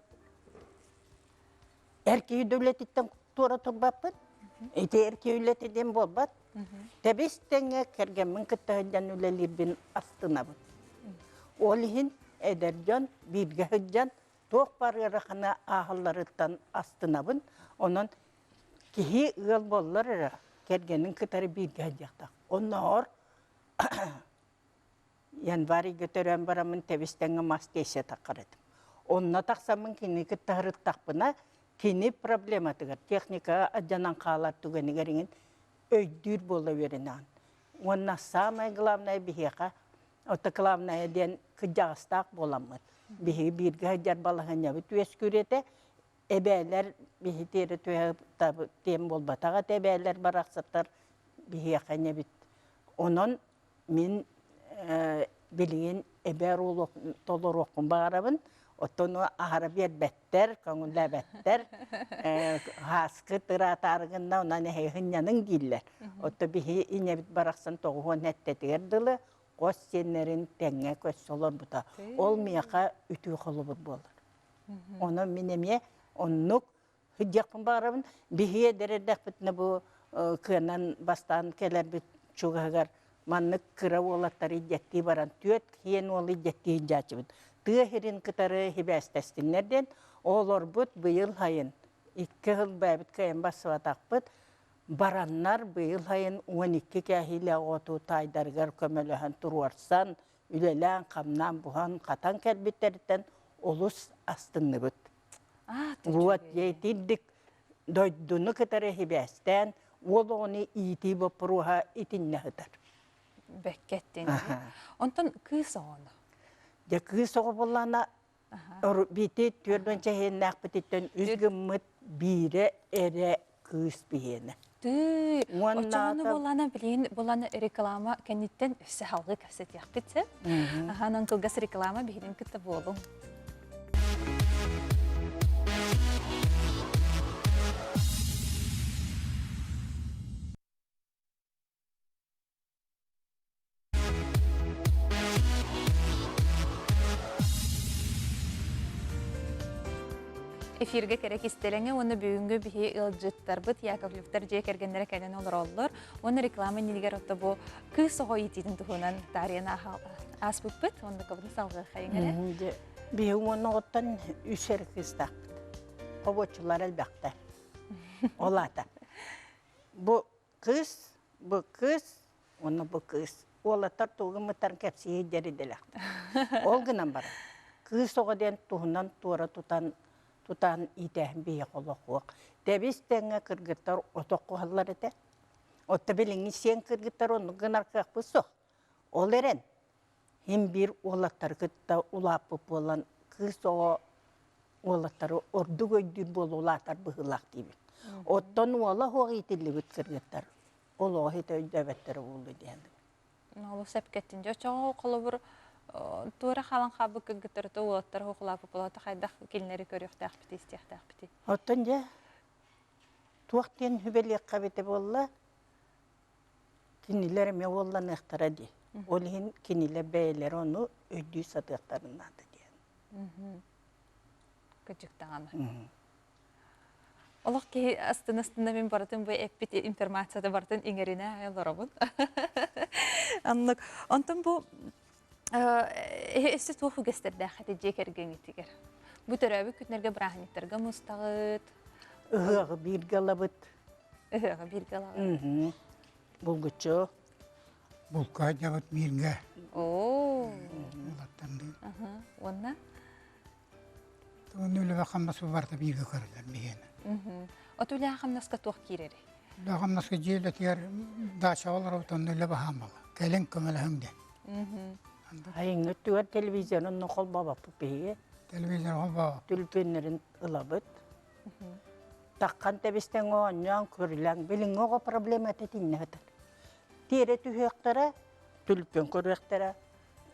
Эр киһи да үлэтиттэн туора турбаппын. Ити эр киһи үлэтэ диэн буолбат. Тэбис тэҥҥэ кэргэммин кытта сылдьан үлэлиирбин астынабын. Ол иһин эдэр дьон бииргэ сылдьан туох баар ыараханы ааһалларыттан астынабын. Онон киһи ыал буоллар эрэ кэргэнин кытары бииргэ сылдьыахтаах. Оннооҕор Январь ыйга төрөөн бараммын тэбис-тэҥҥэ мас тиэйсэ таххар этим. Онно тахсаммын кинини кытта сырыттахпына, кини проблематыгар, техникаҕа алдьанан хаалар түгэнигэр иҥин өйдүүр буола үөрэнэҕин. Уонна самое главное биһиэхэ, ото главное диэн кырдьаҕастаах буоламмыт. Биһиги бииргэ сылдьар балаһыанньабыт үөскүүр этэ. Эбээлэр биһи тиэрэ түһэ диэн буолбатах этэ, эбээлэр барахсаттар биһиэхэ инэбит. Онон Мин билигин эбээ толоруохпун баҕарабын, оттон аһара биэрбэттэр, көҥүллээбэттэр, һааскы ыраатаары гынна, онон эһиги сынньаныҥ дииллэр. Оттон биһи инэбит барахсан тоҕуһуон эттэтигэр дылы хос сиэннэрин тэҥҥэ көссе олорбута. Ол миэхэ үтүө холобур буолар. Онон мин эмиэ оннук Сылдьыахпын баҕарабын. Биһиги эдэр эрдэхпитинэ бу кыанан бастаан кэлэрбит чугаһыгар маннык кыра уолаттары илдьэттии баран түөрт киэн уолу илдьэттии сылдьааччыбыт. Тыа сирин кытары сибээстэстиннэр диэн оҕолорбут быйыл сайын икки сыл бэйэбит кыайан барсыбатахпыт. Бараннар быйыл сайын 12 кээһиилээх оҕоту таайдарыгар көмөлөһөн туруорсан, үлэлээн-хамнаан буһан-хатан кэлбиттэриттэн олус астынныбыт. Вот итинник дойдуну кытары сибээстээн уол оҕону иитии боппуруоһа итиннэ сытар. Бэккэ эттин. Онтон кыыс оҕону? Дьэ кыыс оҕо буоллаҕына бити түөрдүөн чэһиэннээхпититтэн үс гыммыт биирэ эрэ кыыс биһиэнэ. Тыы, оччоҕуна буоллаана билигин булан реклама кэнниттэн өссө салгыы кэпсэтиэхпит сөп. Аһанан кылгас реклама биһигин кытта буолуҥ. Эфиргэ кэрэ кистэлэҥэ уонна бүгүҥҥү биһи ыалдьыттарбыт Яковлевтар дьиэ кэргэннэрэ кэлэн олороллор. Уонна реклама иннигэр отто бу кыыс оҕо иитиитин туһунан таарыйан ааспыппыт. Уонна кыбытын салҕыаххайыҥ эрэ. Биһи уонна оҕоттон үс эр кыыстаахпыт. Хобуоччулар элбэхтэр. Ол аата. Бу кыыс, бу кыыс уонна бу кыыс. Уолаттар тугу гыммыттарын кэпсии диэри дэлэхтэр. Ол гынан баран, кыыс оҕо диэн туһунан туора тутан тутан иитээһин биһиэхэ олохуох. Тэбис тэҥҥэ кыргыттар отох куһаллар этэ. Отто билиҥҥи сиэн кыргыттар оннук гынар кыахпыт суох. Ол эрэн, Син биир уолаттары кытта улааппыт буолан, кыыс оҕо уолаттары ордук өйдүүр буола улаатар быһыылаах диибин. Оттон уола суох иитиллибит кыргыттар ол оҕо ситэ өйдөөбөттөрө буолуо диэн. Олус сөпкө эттин. Дьэ, оччоҕо холобур туора хаалан хаалбыт кыргыттары уолаттар уһукулааппыт буолаата хайдах кинилэри көрүөхтээхпитий, истиэхтээхпитий? Оттон дьэ, туох диэн сүбэлиэххэ эбитэ буолла, Кинилэр эмиэ уолланыахтара дии. Ол иһин кинилэр бэйэлэрэ ону өйдүү сатыахтарын наада диэн. Кырдьык даҕаны. Олох киһи астына-астына мин барытын бу эппит информацията барытын иҥэринэ олоробун. Оннук. Онтон бу өссө туох үгэстэрдээх этэ дьиэ кэргэҥҥитигэр? Бу төрөөбүт күннэргэ бырааһынньыктарга мустаҕыт? Ыһыаҕы бииргэ ылабыт. Ыһыаҕы бииргэ ылаҕыт. Булгуччу. Булка дьабыт бииргэ. Оо. Улаттан Уонна? Уонна үлэбэ хамнас барыта бииргэ көрүллэр биһиэнэ. От үлэҕэ хамнаска туох киирэрий? Үлэҕэ хамнаска дьиэ үлэтигэр дачаҕа олоробут, онно үлэ баһаам буолла. Кэлин көмөлөһүҥ диэн. Айыҥҥы өттүгэр телевизорын онно холбообоппут биһиги. Телевизор холбообоппут. Түлүпүөннэрин ылабыт. Таххан тэбистэн оонньоон көрүлэҥ. Билиҥҥи оҕо проблемата итиннэ сытар. Тиэрэ түһүөхтэрэ, түлүпүөн көрүөхтэрэ,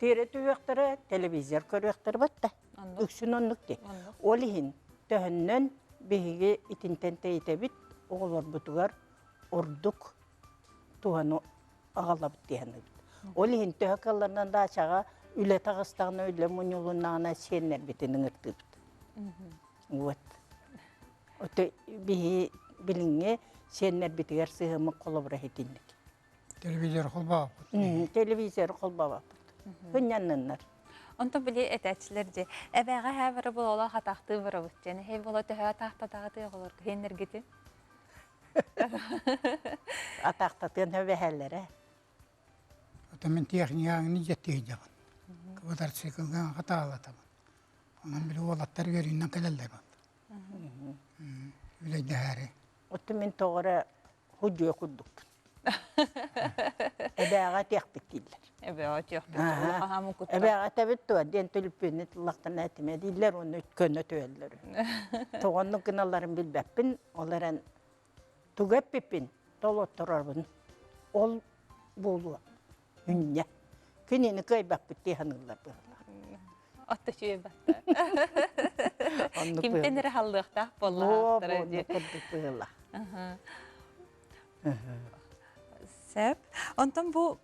Тиэрэ түһүөхтэрэ, телевизор көрүөхтэрэ батта. Үксүн оннук дии. Ол иһин төһөннөн биһиги итинтэн тэйитэбит, оҕолорбутугар ордук туһаны аҕалабыт диэхэнэбит. Ол иһин төһө кыалларынан даачаҕа үлэ таҕыстаҕына, үлэ мунньулуннаҕына сиэннэрбитин ыҥыртыыбыт. Вот. Ото биһи билиҥҥи сиэннэрбитигэр сыһыаммыт холобура итинник. Телевизор холбообоппут. Телевизор холбообоппут. Сынньанныннар. Онтон били этээччилэр дьэ эбээҕэ эһээ бары буола хатаахтыы барабыт диэн эһэй буола төһө атаахтатаҕытый оҕолорго иһиннэргитин Атаахтатыан эбэһээлэрэ. Ото мин техникаҕын дьэттиһдьэбин. Квадроциклга хатаалатабын. Онон били уолаттар үөрүүнэн кэлэллэр. Үлэйдэһээри. Отто мин тоҕо эрэ худьуо курдукпун. Эбээҕэ этиэхпит дииллэр. Эбээҕэ этиэхпит. Улахаһаамын кутта. Эбээҕэ этэбит дуо диэн түлүппүөнү тыллахтарына этимэ дииллэр уонна көнө түһэллэр. Тоҕоннук гыналларын билбэппин, ол эрэн тугу эппиппин толотторорбун. Ол буолуо. Үнньэ. Кинини кыайбаппыт дии саныыллар быһыылаах. Отто үчүгэй Кимтэн эрэ халлыахтаах буоллаахтара дии. Курдук быһыылаах. Сөп. Онтон бу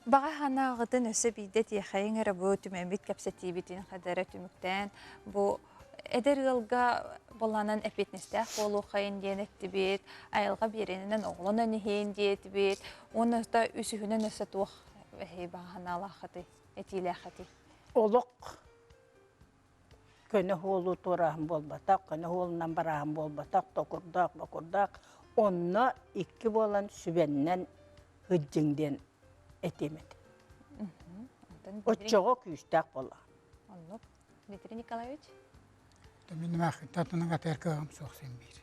баҕа санааҕытын өссө биирдэ тиэхэйиҥ эрэ бу түмэммит кэпсэтиибитин хадара түмүктээн бу эдэр ыалга боллаанан эппиэтинэстээх буолуоххайын диэн эттибит, айылҕа биэринэн оҕолонон иһин диэтибит, уонна үсүһүнэн өссө туох эһи баҕа санаалааххытый, этиилээххитий? Олох көнө суолу туорааһын буолбатах, көнө суолунан барааһын буолбатах, токурдаах, бокурдаах. Онно икки буолан сүбэннэн сылдьыҥ диэн этиэм этэ. Оччоҕо күүстээх буолла. Оннук. Дмитрий Николаевич? Мин татынан атыыр кыаҕым суох син биир.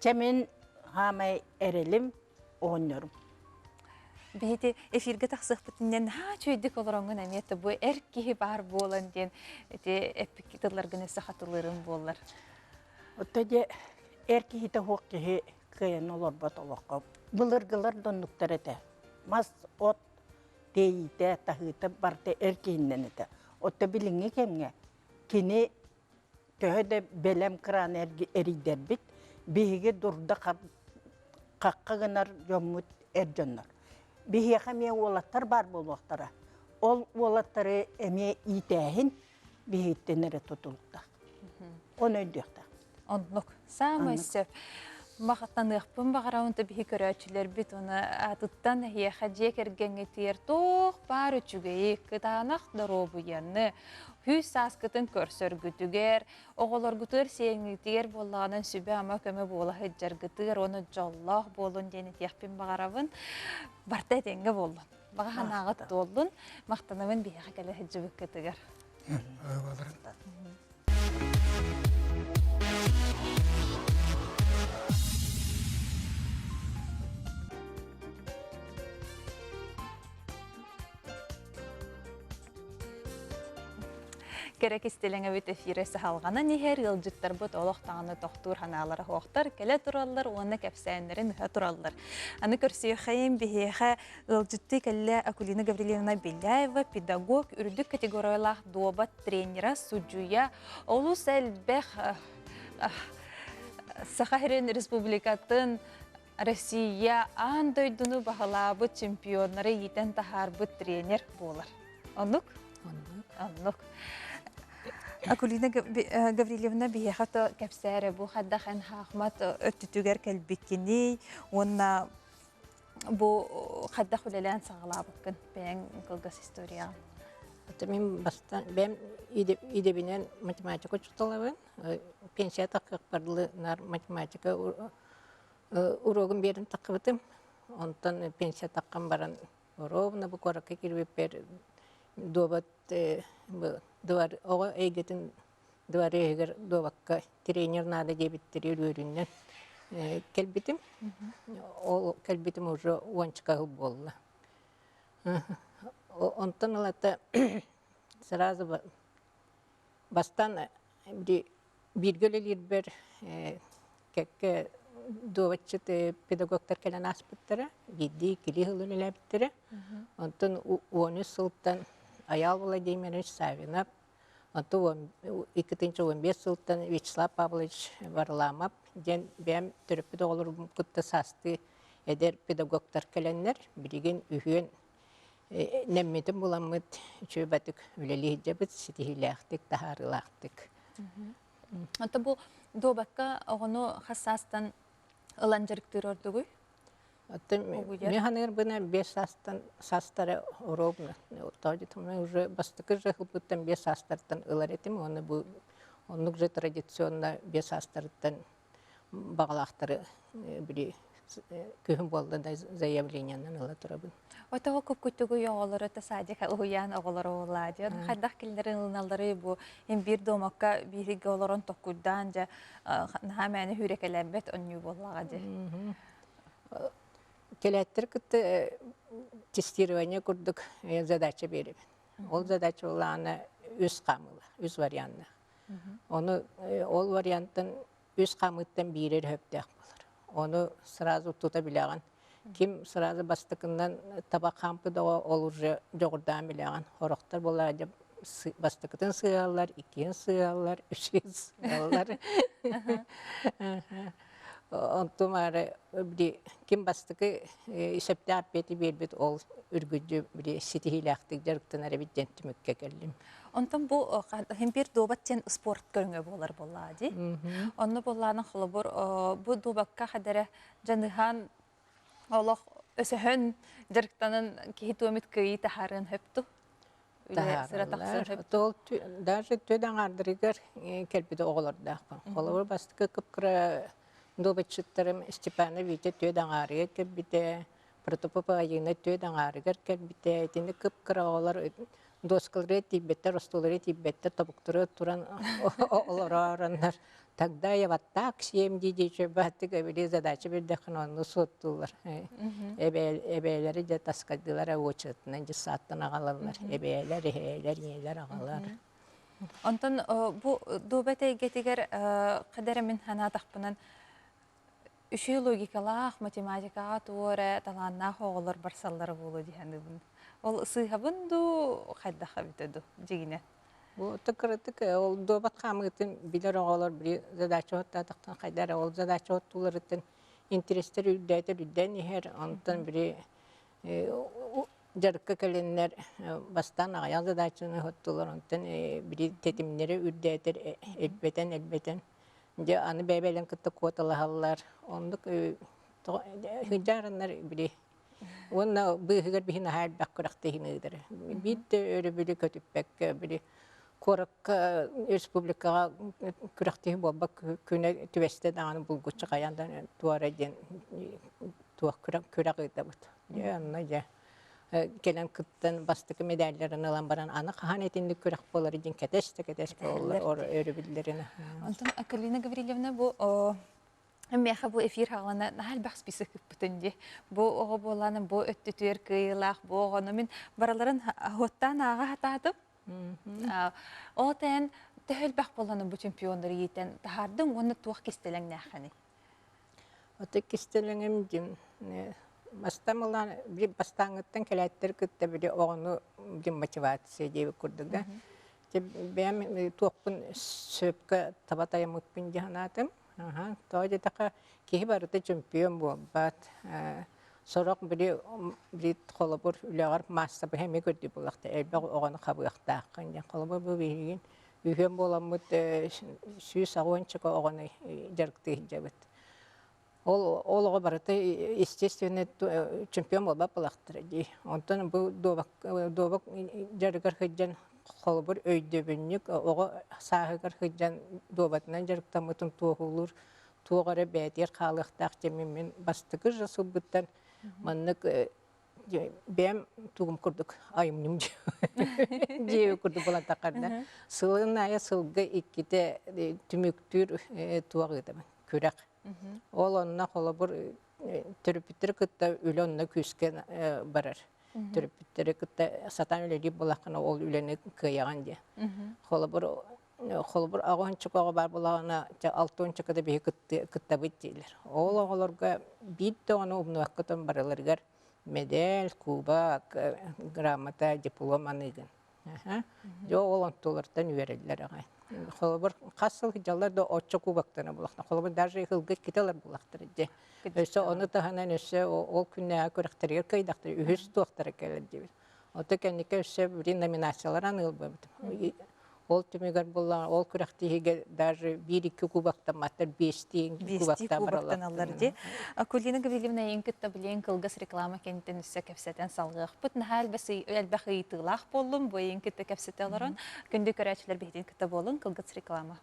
Чэ мин хаамай эрэлим оҕонньорум. Биһити эфиргэ тахсыахпытынан наһаа үчүгэйдик олороҥҥун эмиэ бу эр киһи баар буолан диэн ити эппик тылларгын өссө хатылыырым буоллар. Отто дьэ эр киһитэ суох киһи кыайан олорбот олоххо. Былыргылар да оннуктар этэ. Мас, от тиэйиитэ, таһыыта барыта эр киһиннэн этэ. Отто билиҥҥи кэмҥэ кини төһө да бэлэм краны эрийдэрбит, биһиги дурда хахха гынар дьоммут эр дьоннор. Биһиэхэ эмиэ уолаттар баар буолуохтара. Ол уолаттары эмиэ иитээһин биһигиттэн эрэ тутулуктаах. Ону өйдүөхтээх. Оннук. Саамай сөп. Махтаныахпын баҕарабын да биһи көрөөччүлэрбит уна аатыттан эһиэхэ дьиэ кэргэҥҥитигэр туох баар үчүгэйи, кытаанах доруобуйаны, күүс сааскытын көрсөргүтүгэр, оҕолоргутугар сиэҥҥитигэр буоллаҕынан сүбэ-ама көмө буола сылдьаргытыгар уонна дьоллоох буолун диэн этиэхпин баҕарабын. Барта этэҥҥэ буоллун. Баҕа санааҕыт туоллун. Махтанабын биһиэхэ кэлэ сылдьыбыккытыгар. Кэрэ кистэлэҥэбит эфирэ саһалҕанан иһэр ыалдьыттарбыт олох даҕаны тохтуур ханаалара суохтар, кэлэ тураллар уонна кэпсээннэрин ыһа тураллар. Аны көрсүөххэйин биһиэхэ ыалдьыттыы кэллэ Акулина Гаврильевна Беляева, педагог, үрдүк категориялаах дуобат тренера, судьуйа, олус элбэх Саха сирин республикатын Россия аан дойдуну баһылаабыт чемпионнары иитэн таһаарбыт тренер буолар. Оннук? Оннук. Оннук. Акулина Гаврильевна биһиэхэ то кэпсээрэ бу хайдах эн хаахмат өттүтүгэр кэлбиккиний уонна бу хайдах үлэлээн саҕалаабыккын бэйэҥ кылгас историяҕа. Мин бастаан бэйэм идэбинэн математика учууталабын. Пенсия таххыахпар дылы наар математика уруогун биэрэн таххыбытым. Онтон пенсия таххан баран ровно бу куоракка киирбиппэр дуобат двор оҕо эйгэтин дворегар дуобакка тренер наада диэбиттэригэр үөрүүннэн кэлбитим. Ол кэлбитим уже уончака сыл буолла. Онтон ылата сразу бастаан бииргэ үлэлиирбэр кэккэ дуобатчыт педагогтар кэлэн ааспыттара, биирдии иккилии сыл үлэлээбиттэрэ. Онтон 13 сылтан Айаал Владимирович Савинов, онтон 2015 сылтан Вячеслав Павлович Варламов диэн бэйэм төрөппүт оҕолорум кытта саастыы эдэр педагогтар кэлэннэр, билигин үһүөн нэммитин буламмыт үчүгэй батык үлэлии сылдьабыт, ситиһиилээхтик, таһаарыылаахтык. Онто бу дуобакка оҕону хас саастан ылан дьарыктыыр ордугуй? Оттон мин ханыырбына биэс саастан саастара ровно тоодьутумна уже бастакы же ылбыттан биэс саастартан ылар этим уонна бу оннук же традиционно биэс саастарыттан баҕалаахтары били күһүн буолла да заявлениенан ыла турабын. Отоҕо купкутугуй оҕолору та садика уһуйаан оҕолоро буоллаа дьон хайдах кинилэри ылыналлары бу им биир домокка бииргэ олорон токкуйдаан дьэ наһаа мээнэ хүүрэкэлээбэт онньуу буоллаҕа дьэ. Кэлээттэр кытта тестирование курдук задача биэрэбин. Ол задача буоллаҕына үс хаамыылаах, үс варианнаах. Ону ол вариантан үс хаамыыттан биирэ эрэ сөптөөх буолар. Ону сразу тута билэҕин. Ким сразу бастакынан таба хаампыт оҕо ол уже дьоҕурдаан билэҕин. Сорохтор буоллаҕа дьэ бастакытын сыаллар, иккиһин сыаллар, үсүһүн сыаллар. Онтум аары били ким бастакы сөптөөх эппиэти биэрбит ол үргүдьү били ситиһиилээхтик дьарыктанар эбит диэн түмүккэ кэллим. Онтон бу химпир дуобат диэн спорт көрүҥэ буолар буоллаа дии. Онно буоллаана холобур бу дуобакка хадара дьаныһан олох өсөһөн дьарыктанан киһи туомит кыайыы таһаарыан хөпту. Таһаараллар. Даже төд аҥаардарыгар кэлбит оҕолордоохпун. Холобур бастакы кып-кыра дуобатчыттарым Степана Витя төд аҥаарыгар кэлбитэ, Протопопова Айыына төд аҥаарыгар кэлбитэ. Итини кып-кыра оҕолор доскаларыгар тиийбэттэр, остуолларыгар тиийбэттэр, тобуктары туран олороороннор тогда я вот так съем дии бааттык эбили задача бердэххин онну суоттуулар. Эбээлэри дьэ таскайдылар очередынан дьыссааттан аҕалаллар. Эбээлэр, эһээлэр, ийэлэр аҕалар. Онтон бу дуобат эйгэтигэр қадара мин санаатахпынан үчүгэй логикалаах, математикаҕа тугу эрэ талааннаах оҕолор барсаллара буолуо дии саныыбын. Ол сыыһабын дуу, хайдах эбитэ дуу, дьигинэ? Бу кыратык ол дуобат хаамыытын билэр оҕолор били задача оттаатахтан хайда эрэ ол задача оттууларыттан интириэстэр үрдээтэр үрдээн иһэр, онтон били дьарыкка кэлиннэр бастаан аҕыйах задачаны оттуулар, онтон били тэтимнэри үрдээтэр элбэтэн элбэтэн Дьэ, аны бэйэ-бэйэлэрин кытта куоталаһаллар. Оннук сылдьаарыннар били уонна быыһыгар биһи наһаа элбэх күрэхтэһиини ыытар. Биир да өрөбүлү көтүппэккэ били куоракка республикаҕа күрэхтэһии буолбат күнэ түбэстэ даҕаны булгуччу хайаан да туора диэн туох күрэх ыытабыт. Дьэ, онно дьэ кэлэн кыттан бастакы медалларын ылан баран аны хаһан итинник күрэх буолар диэн кэтэс да кэтэс буолаллар өрөбүллэрин. Онтон Акалина Гаврильевна бу миэхэ бу эфир хаҕалана наһаа элбэх список ыппытын дии. Бу оҕо буолааны бу өттүтүөр кыайыылаах бу оҕону мин барыларын хуоттаан ааҕа сатаатым. Ол тээн төһө элбэх буоланы бу чемпионнары иитэн таһаардыҥ уонна туох кистэлэҥнээххиний? Ото кистэлэҥим дьин бастаан ылан били бастааҥҥыттан кэлээттэр кытта били оҕону дьин мотивация диэбит курдук да. Дьэ бэйэм туохпун сөпкө таба тайаммыппын дии санаатым. Аха, тоҕо диэтэххэ киһи барыта чөмпүйүөн буолбат. Сорох били били холобур үлэҕэр маассабыһа эмиэ көрдүү буоллахта элбэх оҕону хабыахтааххын диэн. Холобур бу билигин Үһүөн буоламмыт 180 оҕону дьарыктыы сылдьабыт. Ол ол оҕо барыта естественно чемпион буолбат буолахтара дии. Онтон бу дуобак дуобак дьарыгар сылдьан холобур өйдөбүнньүк оҕо сааһыгар сылдьан дуобатынан дьарыктаммытын туоһулуур туох эрэ бэйэтигэр хаалыахтаах диэммин мин бастакы же сылбыттан маннык бэйэм тугум курдук айымньым дьиэ курдук буолан таххарда сылын аайы сылга иккитэ түмүктүүр туох ыытабын күрэх Ол онно холобур төрөппүттэри кытта үлэ онно күүскэ барар. Төрөппүттэри кытта сатаан үлэлиир буоллаххына ол үлэни кыайаҕын диye. Холобур холобур аҕыһынчык оҕо баар буоллаҕына алтыончука да биһи кыттабыт дииллэр. Ол оҕолорго биир да оҕону умнубакка барыларыгар медаль, кубок, грамота, диплом аныыгын. Дьэ ол онтулартан үөрэллэр аҕай. Холобур, хас сыл дьаллар да оччо кубоктана булахта. Холобур, даже ыһылга иккитэ ылар булахтар дьэ. Өссө ону таһынан өссө ол күннээҕи күрэхтэригэр кыайдахтар үһүс туохтара кэлэр диэбит. Ото кэнники өссө били номинациялар аныылбабыт. Ол түмүгэр буллаҕа ол күрэхтиһиигэ даже биир-икки кубоктамматтар биэстии кубоктаналлар дии. Акулина Гаврильевна эйин кытта билиэн кылгас реклама кэнниттэн өссө кэпсэтэн салгыахпыт. Наһаа элбэх ыйытыылаах буоллум. Бу эйин кытта кэпсэтэ олорон күндү көрөөччүлэр биһитин кытта буолун кылгас реклама.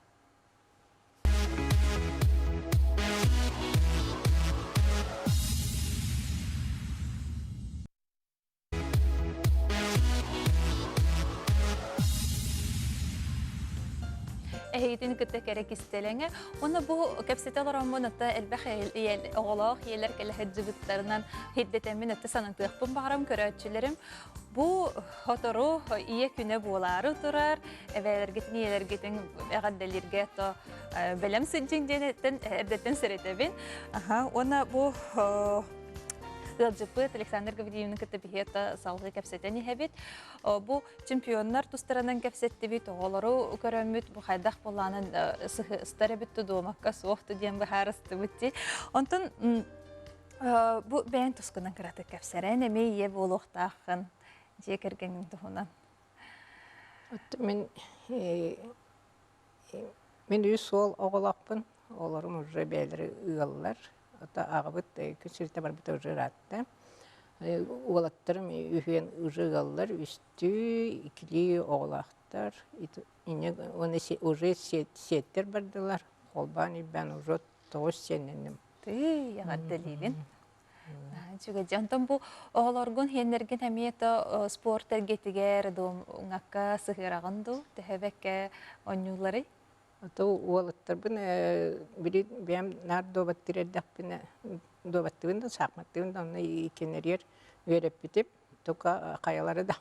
Эһигитин кытта кэрэ кистэлэҥэ. Уонна бу кэпсэтэ олороммун ата элбэх оҕолоох ийэлэр кэлэ сылдьыбыттарынан хирдэтэммин ата санатыахпын баҕарам көрөөччүлэрим. Бу сотору ийэ күнэ буолаары турар, эбээлэргитин ийэлэргитин эҕэрдэлииргэ то бэлэм сылдьыҥ диэн эрдэттэн сэрэтэбин. Уонна бу Ыалдьыппыт Александр Гаврильевны кытта биһиэхэ салгыы кэпсэтэн иһэбит. Бу чемпионнар тустарынан кэпсэттибит, оҕолору көрөммүт, бу хайдах буолаанын сыһыстар эбит дуомакка суох диэн быһаарыстыбыт дии. Онтон бу бэйэн тускунан кыратык кэпсэрэн, эмиэ ийэ буолуохтааххын дьиэ кэргэниҥ туһунан. Мин Мин үс уол оҕолоохпун, олорум уже бэйэлэрэ ыаллар. Ото аҕабыт күн сириттэ барбыта уже ыраатта. Уолаттарым үһүөн уже ыаллар, үстүү, иккилии оҕолоохтор. Инньэ уонна уже сиэттэр бардылар, холбоон илбээн уже тоҕус сиэннэнним. Тыый, эҕэрдэлиибин. Үчүгэй. Онтон бу оҕолоргун иһэннэргин эмиэ то спорт эргэтигэр дуомҥакка сыһыараҕын дуу, төһө оонньуулларый? Ото уолаттарбын били бэйэм наар дуобаттыыр эрдэхпинэ дуобаттыыбын да саахматтыыбын да онно иккинэригэр үөрэппитим. Тука хайалары да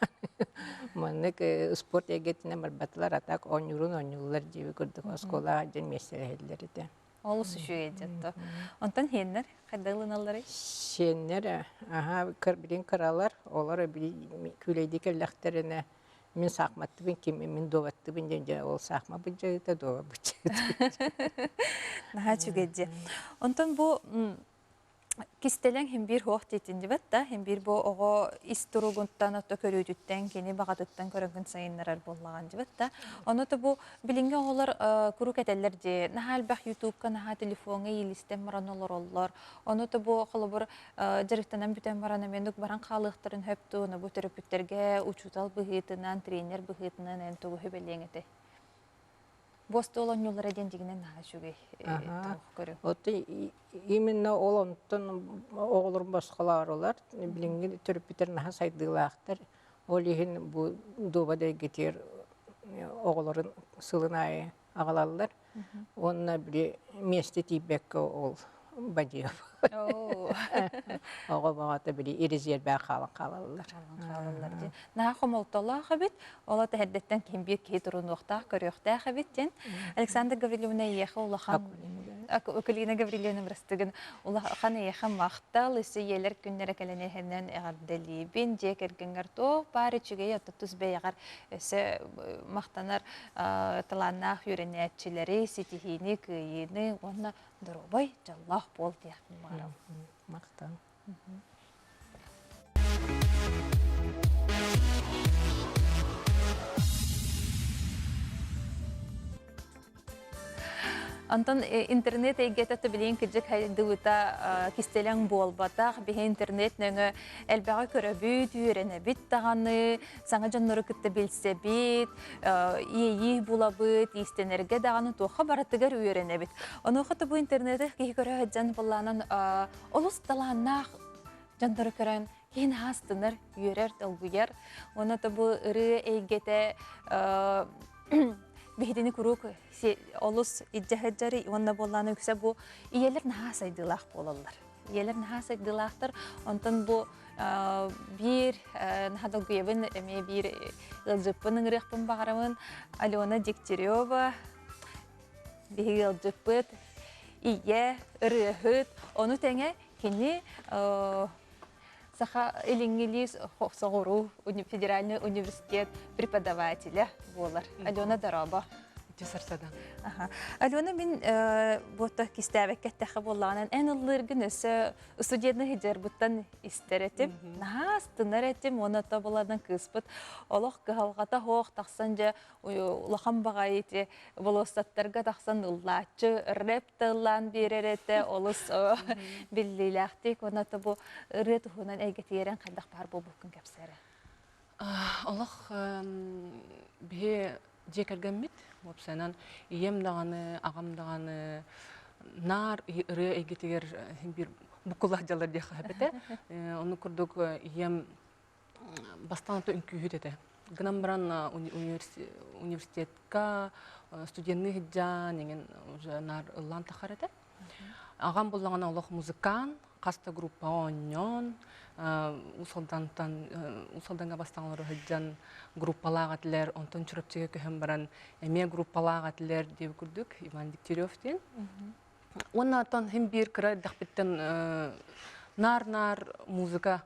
маннык спорт эйгэтинэн барбатылар, а так оонньуурун оонньууллар диэби курдук оскуолаҕа дьон миэстэлэһэллэр этэ. Олус үчүгэй дьэ Онтон сиэннэр хайдах ылыналларый? Сиэннэр аһа билин кыралар, олор күүлэйдии кэллэхтэринэ мин саахматтыбын, ким мин дуобаттыбын диэн дьэ ол саахма быдьайыта, дуоба быдьайыта. Наһаа үчүгэй дьэ. Онтон бу Кистэлэҥ син биир суох диэтин да, син биир бу оҕо ис туругуттан, отто көрүүтүттэн, кини баҕатыттан көрөнгүн сайыннарар буоллаҕын дибэт да. Ону то бу билиҥҥи оҕолор куруук этэллэр дии, наһаа элбэх ютубка, наһаа телефоҥҥа иилистэн баран олороллор. Ону то бу холобур дьарыктанан бүтэн баран эмиэ баран хаалыахтарын сөп дуу, ону бу төрөппүттэргэ учуутал быһыытынан, тренер быһыытынан эн тугу сүбэлиэҥ этэй? Бу остуол оонньуулара диэн дьиҥинэн наһаа үчүгэй көрүҥ. Вот именно ол онтон оҕолорум босхолоорулар, билиҥҥи төрөппүттэр наһаа сайдыылаахтар. Ол иһин бу дуоба дэргитигэр оҕолорун сылын аайы аҕалаллар. Уонна били миэстэ тиийбэккэ ол бадьыап. Оҕо баҕата били резервэҕэ хаалан хаалаллар. Хаалаллар дии. Наһаа хомолтолоох эбит. Ол эрдэттэн ким биир киһи турунуохтаах, көрүөхтээх эбит диэн. Александр Гаврильевна эйиэхэ улахан Акулина Гаврильевна бырастыгын улахан эйиэхэ махтал, өссө ийэлэр күннэрэ кэлэн иһэнэн эҕэрдэлиибин. Дьиэ кэргэҥҥэр туох баар үчүгэй отто тус бэйэҕэр өссө махтанар талааннаах үөрэнээччилэри, ситиһиини, кыайыыны уонна доруобай, дьоллоох буол диэхпин баҕарабын. Махтал. Онтон интернет эйгэтэ билигин кырдьык хайдыбыта кистэлэҥ буолбатах. Биһи интернет нөҥө элбэҕи көрөбүт, үөрэнэбит даҕаны, саҥа дьоннору кытта билсэбит, иэйии булабыт, иистэнэргэ даҕаны туохха барытыгар үөрэнэбит. Онуоха бу интернети киһи көрө сылдьан былаанан олус талааннаах дьоннору көрөн киһи астынар, үөрэр, долгуйар. Уонна бу ырыа эйгэтэ биһитини куруук олус илдьэ сылдьар уонна буоллаана үксэ бу ийэлэр наһаа сайдыылаах буолаллар. Ийэлэр наһаа сайдыылаахтар. Онтон бу биир наһаа долгуйабын эмиэ биир ыалдьыппын ыҥырыахпын баҕарабын. Алена Дегтярева биһиги ыалдьыппыт ийэ, ырыаһыт, ону тэҥэ кини Саха Илиҥҥи соҕуруу федеральный университет преподавателэ буолар. Алена дорообо. Сарсадан. Алена мин буотта кистээбэккэ эттэххэ буоллаҕынан эн ыллыыргын өссө студентный сылдьарбыттан истэр этим. Наһаа астынар этим уонна то буланан кыыспыт олох кыһалҕата суох тахсан дьэ улахан баҕайы ити болуоссаттарга тахсан ыллааччы рэп да ыллаан биэрэр этэ олус биллиилээхтик уонна бу ырыа туһунан эйгэтигэрэн хайдах баар буолбуккун кэпсээрэ Олох биһи дьиэ кэргэммит уопсайынан ийэм даҕаны аҕам даҕаны наар ырыа эйгэтигэр биир буккулаах дьаллар диэххэ сөп этэ. Ону курдук ийэм бастаан үҥкүүһүт этэ. Гынан баран университетка студенныы сылдьан эҥин уже наар ыллаан тахар этэ. Аҕам буллаҕына олох музыкант, хас да группаҕа оонньоон, Уус Алдантан Уус Алдаҥҥа бастаан олоро сылдьан группалаах этилэр, онтон Чурапчыга көһөн баран эмиэ группалаах этилэр диэбит курдук Иван Дегтярев диэн. Уонна оттон син биир кыра эрдэхпиттэн наар-наар музыка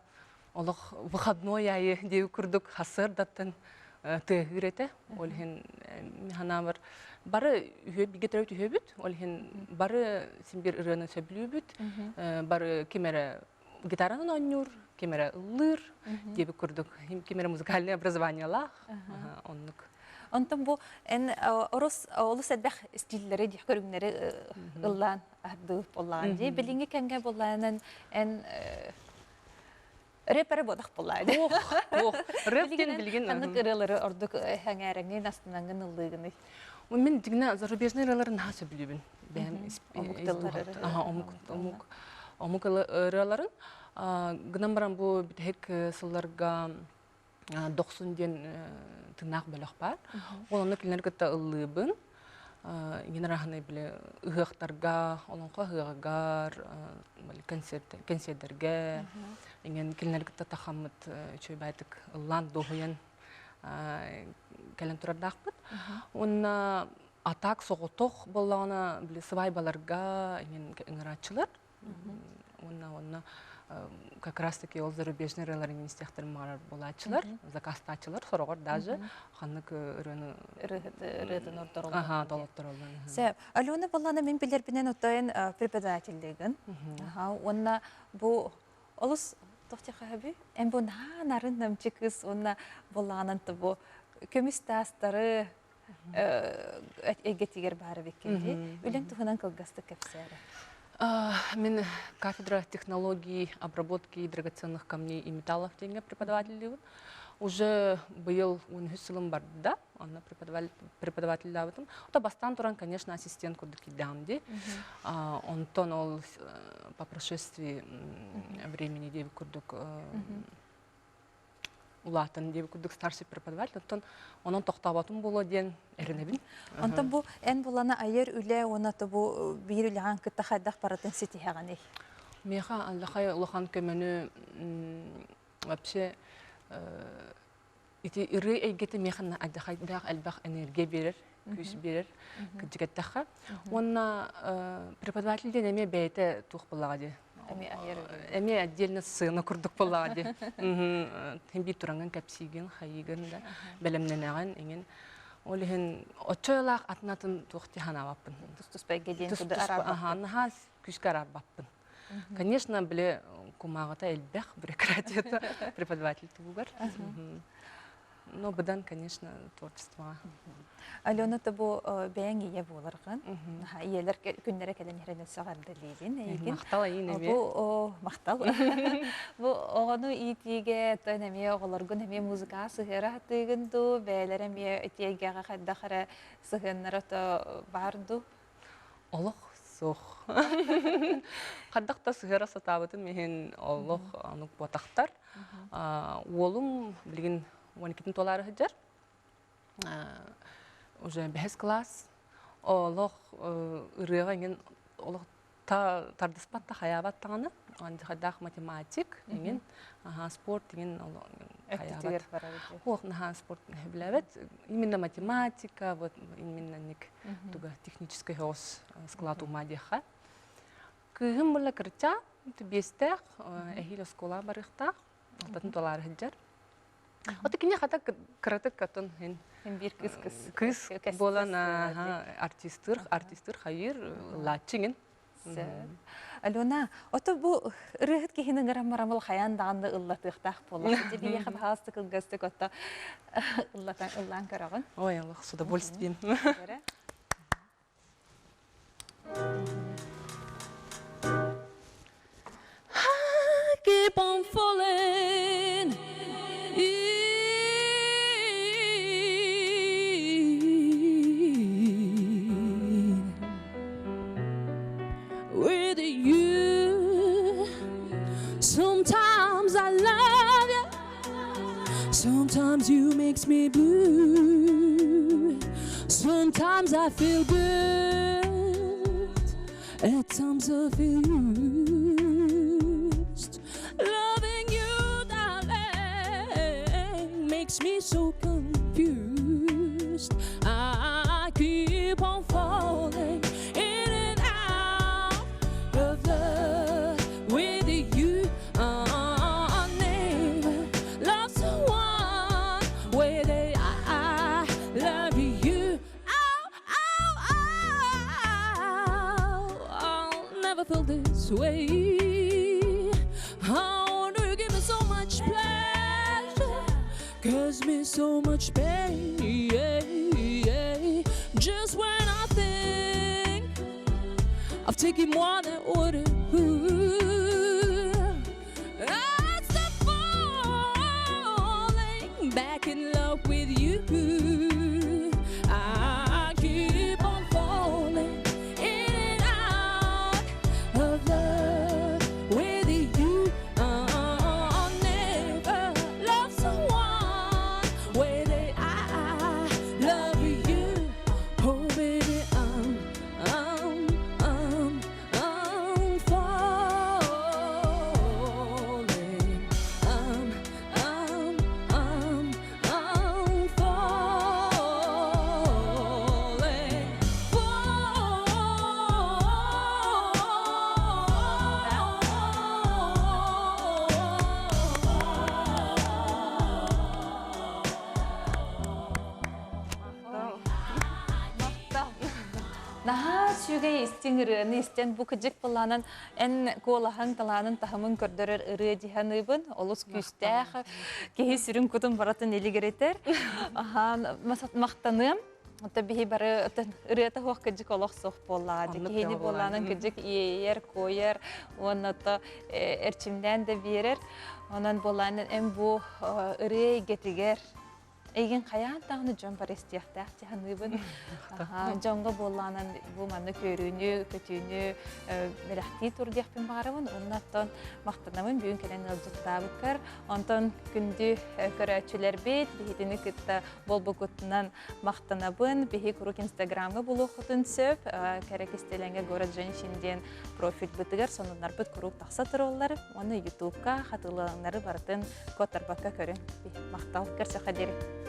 олох выходной айы диэбит курдук сарсыардаттан тыаһыыр этэ. Ол иһин санаабар бары үһүө бигэ төрөт үһүөбүт. Ол иһин бары син биир ырыаны сөбүлүүбүт. Бары ким эрэ гитаранан оонньуур, ким эрэ ыллыыр диэбит курдук ким эрэ музыкальное образованиелаах оннук. Онтон бу эн орус олус элбэх стиллэри көрүҥнэри ыллаан ардыы боллаан дии. Билиҥҥи кэмҥэ боллаанан эн рэперы бодах боллаан. Ох, ох, рэп диэн билигин ханнык ырыалары ордук сэҥээрэҥҥин, астынаҥҥын ыллыыгыный? Мин дигнэ зарубежный ырыалары наһаа сөбүлүүбүн. Бэйэм омук тыллары. Омук омук омук ырыаларын. Гынан баран бу бүтэһик сылларга Дохсун диэн тыыннаах бөлөх баар. Ол онно кинилэри кытта ыллыыбын. Иҥин араһынай били ыһыахтарга, олоҥхо ыһыаҕыгар, кэнсиэрдэргэ иҥин кинилэри кытта тахаммыт үчүгэй баайтык ыллаан дуоһуйан кэлэн турардаахпыт. Уонна атак соҕотох буоллаҕына били сыбаайбаларга иҥин ыҥырааччылар. Уонна онно как раз таки ол зарубежный ырыалар истиэхтэрин баҕарар буолааччылар, заказтааччылар сороҕор даже ханнык ырыаны ырыатын ордороллор. Аха, толоттороллор. Сөп. Алена буоллаана мин билэрбинэн оттоен преподавателлигин. Аха, уонна бу олус тохтехаһаби эн бу наһаа нарын намчы кыз уонна буоллаҕынан бу көмүс таастары эйгэтигэр баар эбиккин дии. Үлэҥ туһунан кылгастык кэпсээрэ. Мин кафедра технологии обработки драгоценных камней и металлов диэҥҥэ преподавателлиибин. Уже быйыл 13 сылым барда, онно преподавателлаабытым. Ото бастаан туран, конечно, ассистент курдук киирдэҕим дии. Онтон ол по прошествии времени диэбит курдук улаатан диэбит курдук старший преподаватель оттон онон тохтооботум буолуо диэн эрэнэбин. Онтон бу эн булана айар үлэ уонна бу биир үлэҕин кытта хайдах барытын ситиһэҕиний? Миэхэ аллахай улахан көмөнү вообще ити ырыы эйгэтэ миэхэ алдьахайдаах элбэх энергия биэрэр, күүс биэрэр кырдьык эттэххэ. Уонна преподаватель диэн эмиэ бэйэтэ туох буоллаҕа дии Эмиэ отдельно сцена курдук буоллаҕа дии. Хин биир тураҥҥын кэпсиигин, хайыыгын да бэлэмнэнэҕин иҥин. Ол иһин оччо атын-атын туох дии санаабаппын. Тус-туспа эйгэ диэн курдук араарбаппын. Наһаа күүскэ араарбаппын. Конечно, били кумааҕыта элбэх бюрократията преподаватель туһугар. Но быдан, конечно, творчествоҕа. Алена, бу бэйэҥ ийэ буоларгын, ийэлэр күннэрэ кэлэн иһэрин өссө эҕэрдэлиибин эйигин. Махтал айыын эмиэ. Бу махтал. Бу оҕону иитиигэ, тон эмиэ оҕолоргун эмиэ музыкаҕа сыһыара сатыыгын дуу, бэйэлэр эмиэ ити эйгэҕэ хайдах эрэ сыһыаннара то баар дуу? Олох суох. Хайдах да сыһыара сатаабытым иһин олох онук буотахтар. Уолум билигин 12 туолаары сылдьар. Уже бэһис класс. Олох ырыаҕа иҥин олох тардыспат да хайаабат даҕаны. Хайдаах математик иҥин, спорт иҥин хайаабат. Ох, наһаа спорт билэбэт. Именно математика, вот именно ник туга технический соҕус склад ума диэххэ. Кыыһым була кырча, биэстээх, эһиил оскуолаҕа барыахтаах, алтатын туолаары сылдьар. Ото кини хата кыратык катын хин биир кыыс кыс кыыс буолан артистыр, артистыр хайыр ылааччыҥын. Алена, ото бу ырыаһыт киһини ыҥыран хайаан даҕаны ыллатыахтаах буолла. Дьэ биһиэхэ баһаалыстык кылгастык отто ыллатан ыллаан көрөҕүн. Ой, Аллах, с удовольствием. I keep on falling in with you. Sometimes I love you, sometimes you makes me blue. Sometimes I feel good, at times I feel used. Loving you, darling, makes me so confused. I keep on falling in and out of love with you. I never love someone way that I love you. Oh, oh, oh, I'll never feel this way. How do you give me so much pleasure? Cause me so much pain. Just when I think I've taken more than what it I stop falling back in love with you. I keep on falling in and out of love with you. I'll never love someone way that I love you. Oh, baby, I'm, I'm, I'm, I'm falling. I'm, I'm, I'm, I'm falling. Fall. Махтал. Наһаа үчүгэй истиҥ ырыаны истэн бу кыдьык былаанан эн куолаһыҥ талаанын таһымын көрдөрөр ырыа дьиһаныыбын олус күүстээх киһи сүрүн кутун барытын илигиритэр аһаан махтаныам Ота биһи бары ырыата хуох кыдьык олох суох буоллаҕа. Киһини буоллаанан кыдьык иэйэр, куойар, уонна ото эрчимнээн да биэрэр. Онон буоллаанан эн бу ырыа эйгэтигэр Эйигин хайаан даҕаны дьон бары истиэхтээх дии саныыбын. Дьоҥҥо буоллаҕынан бу маннык үөрүүнү, көтүүнү бэлэхтии тур диэхпин баҕарабын. Уонна оттон махтанабын бүгүн кэлэн ыалдьыттаабыккар. Онтон күндү көрөөччүлэрбит биһитини кытта буолбуккутунан махтанабын. Биһи куруук Инстаграмҥа булуоххутун сөп. Кэрэ кистэлэҥэ город женщин диэн профильбытыгар сонуннарбыт куруук тахса тураллар. Уонна Ютубка хатыланнары барытын куоттарбакка көрүҥ. Махтал, көрсөххө диэри.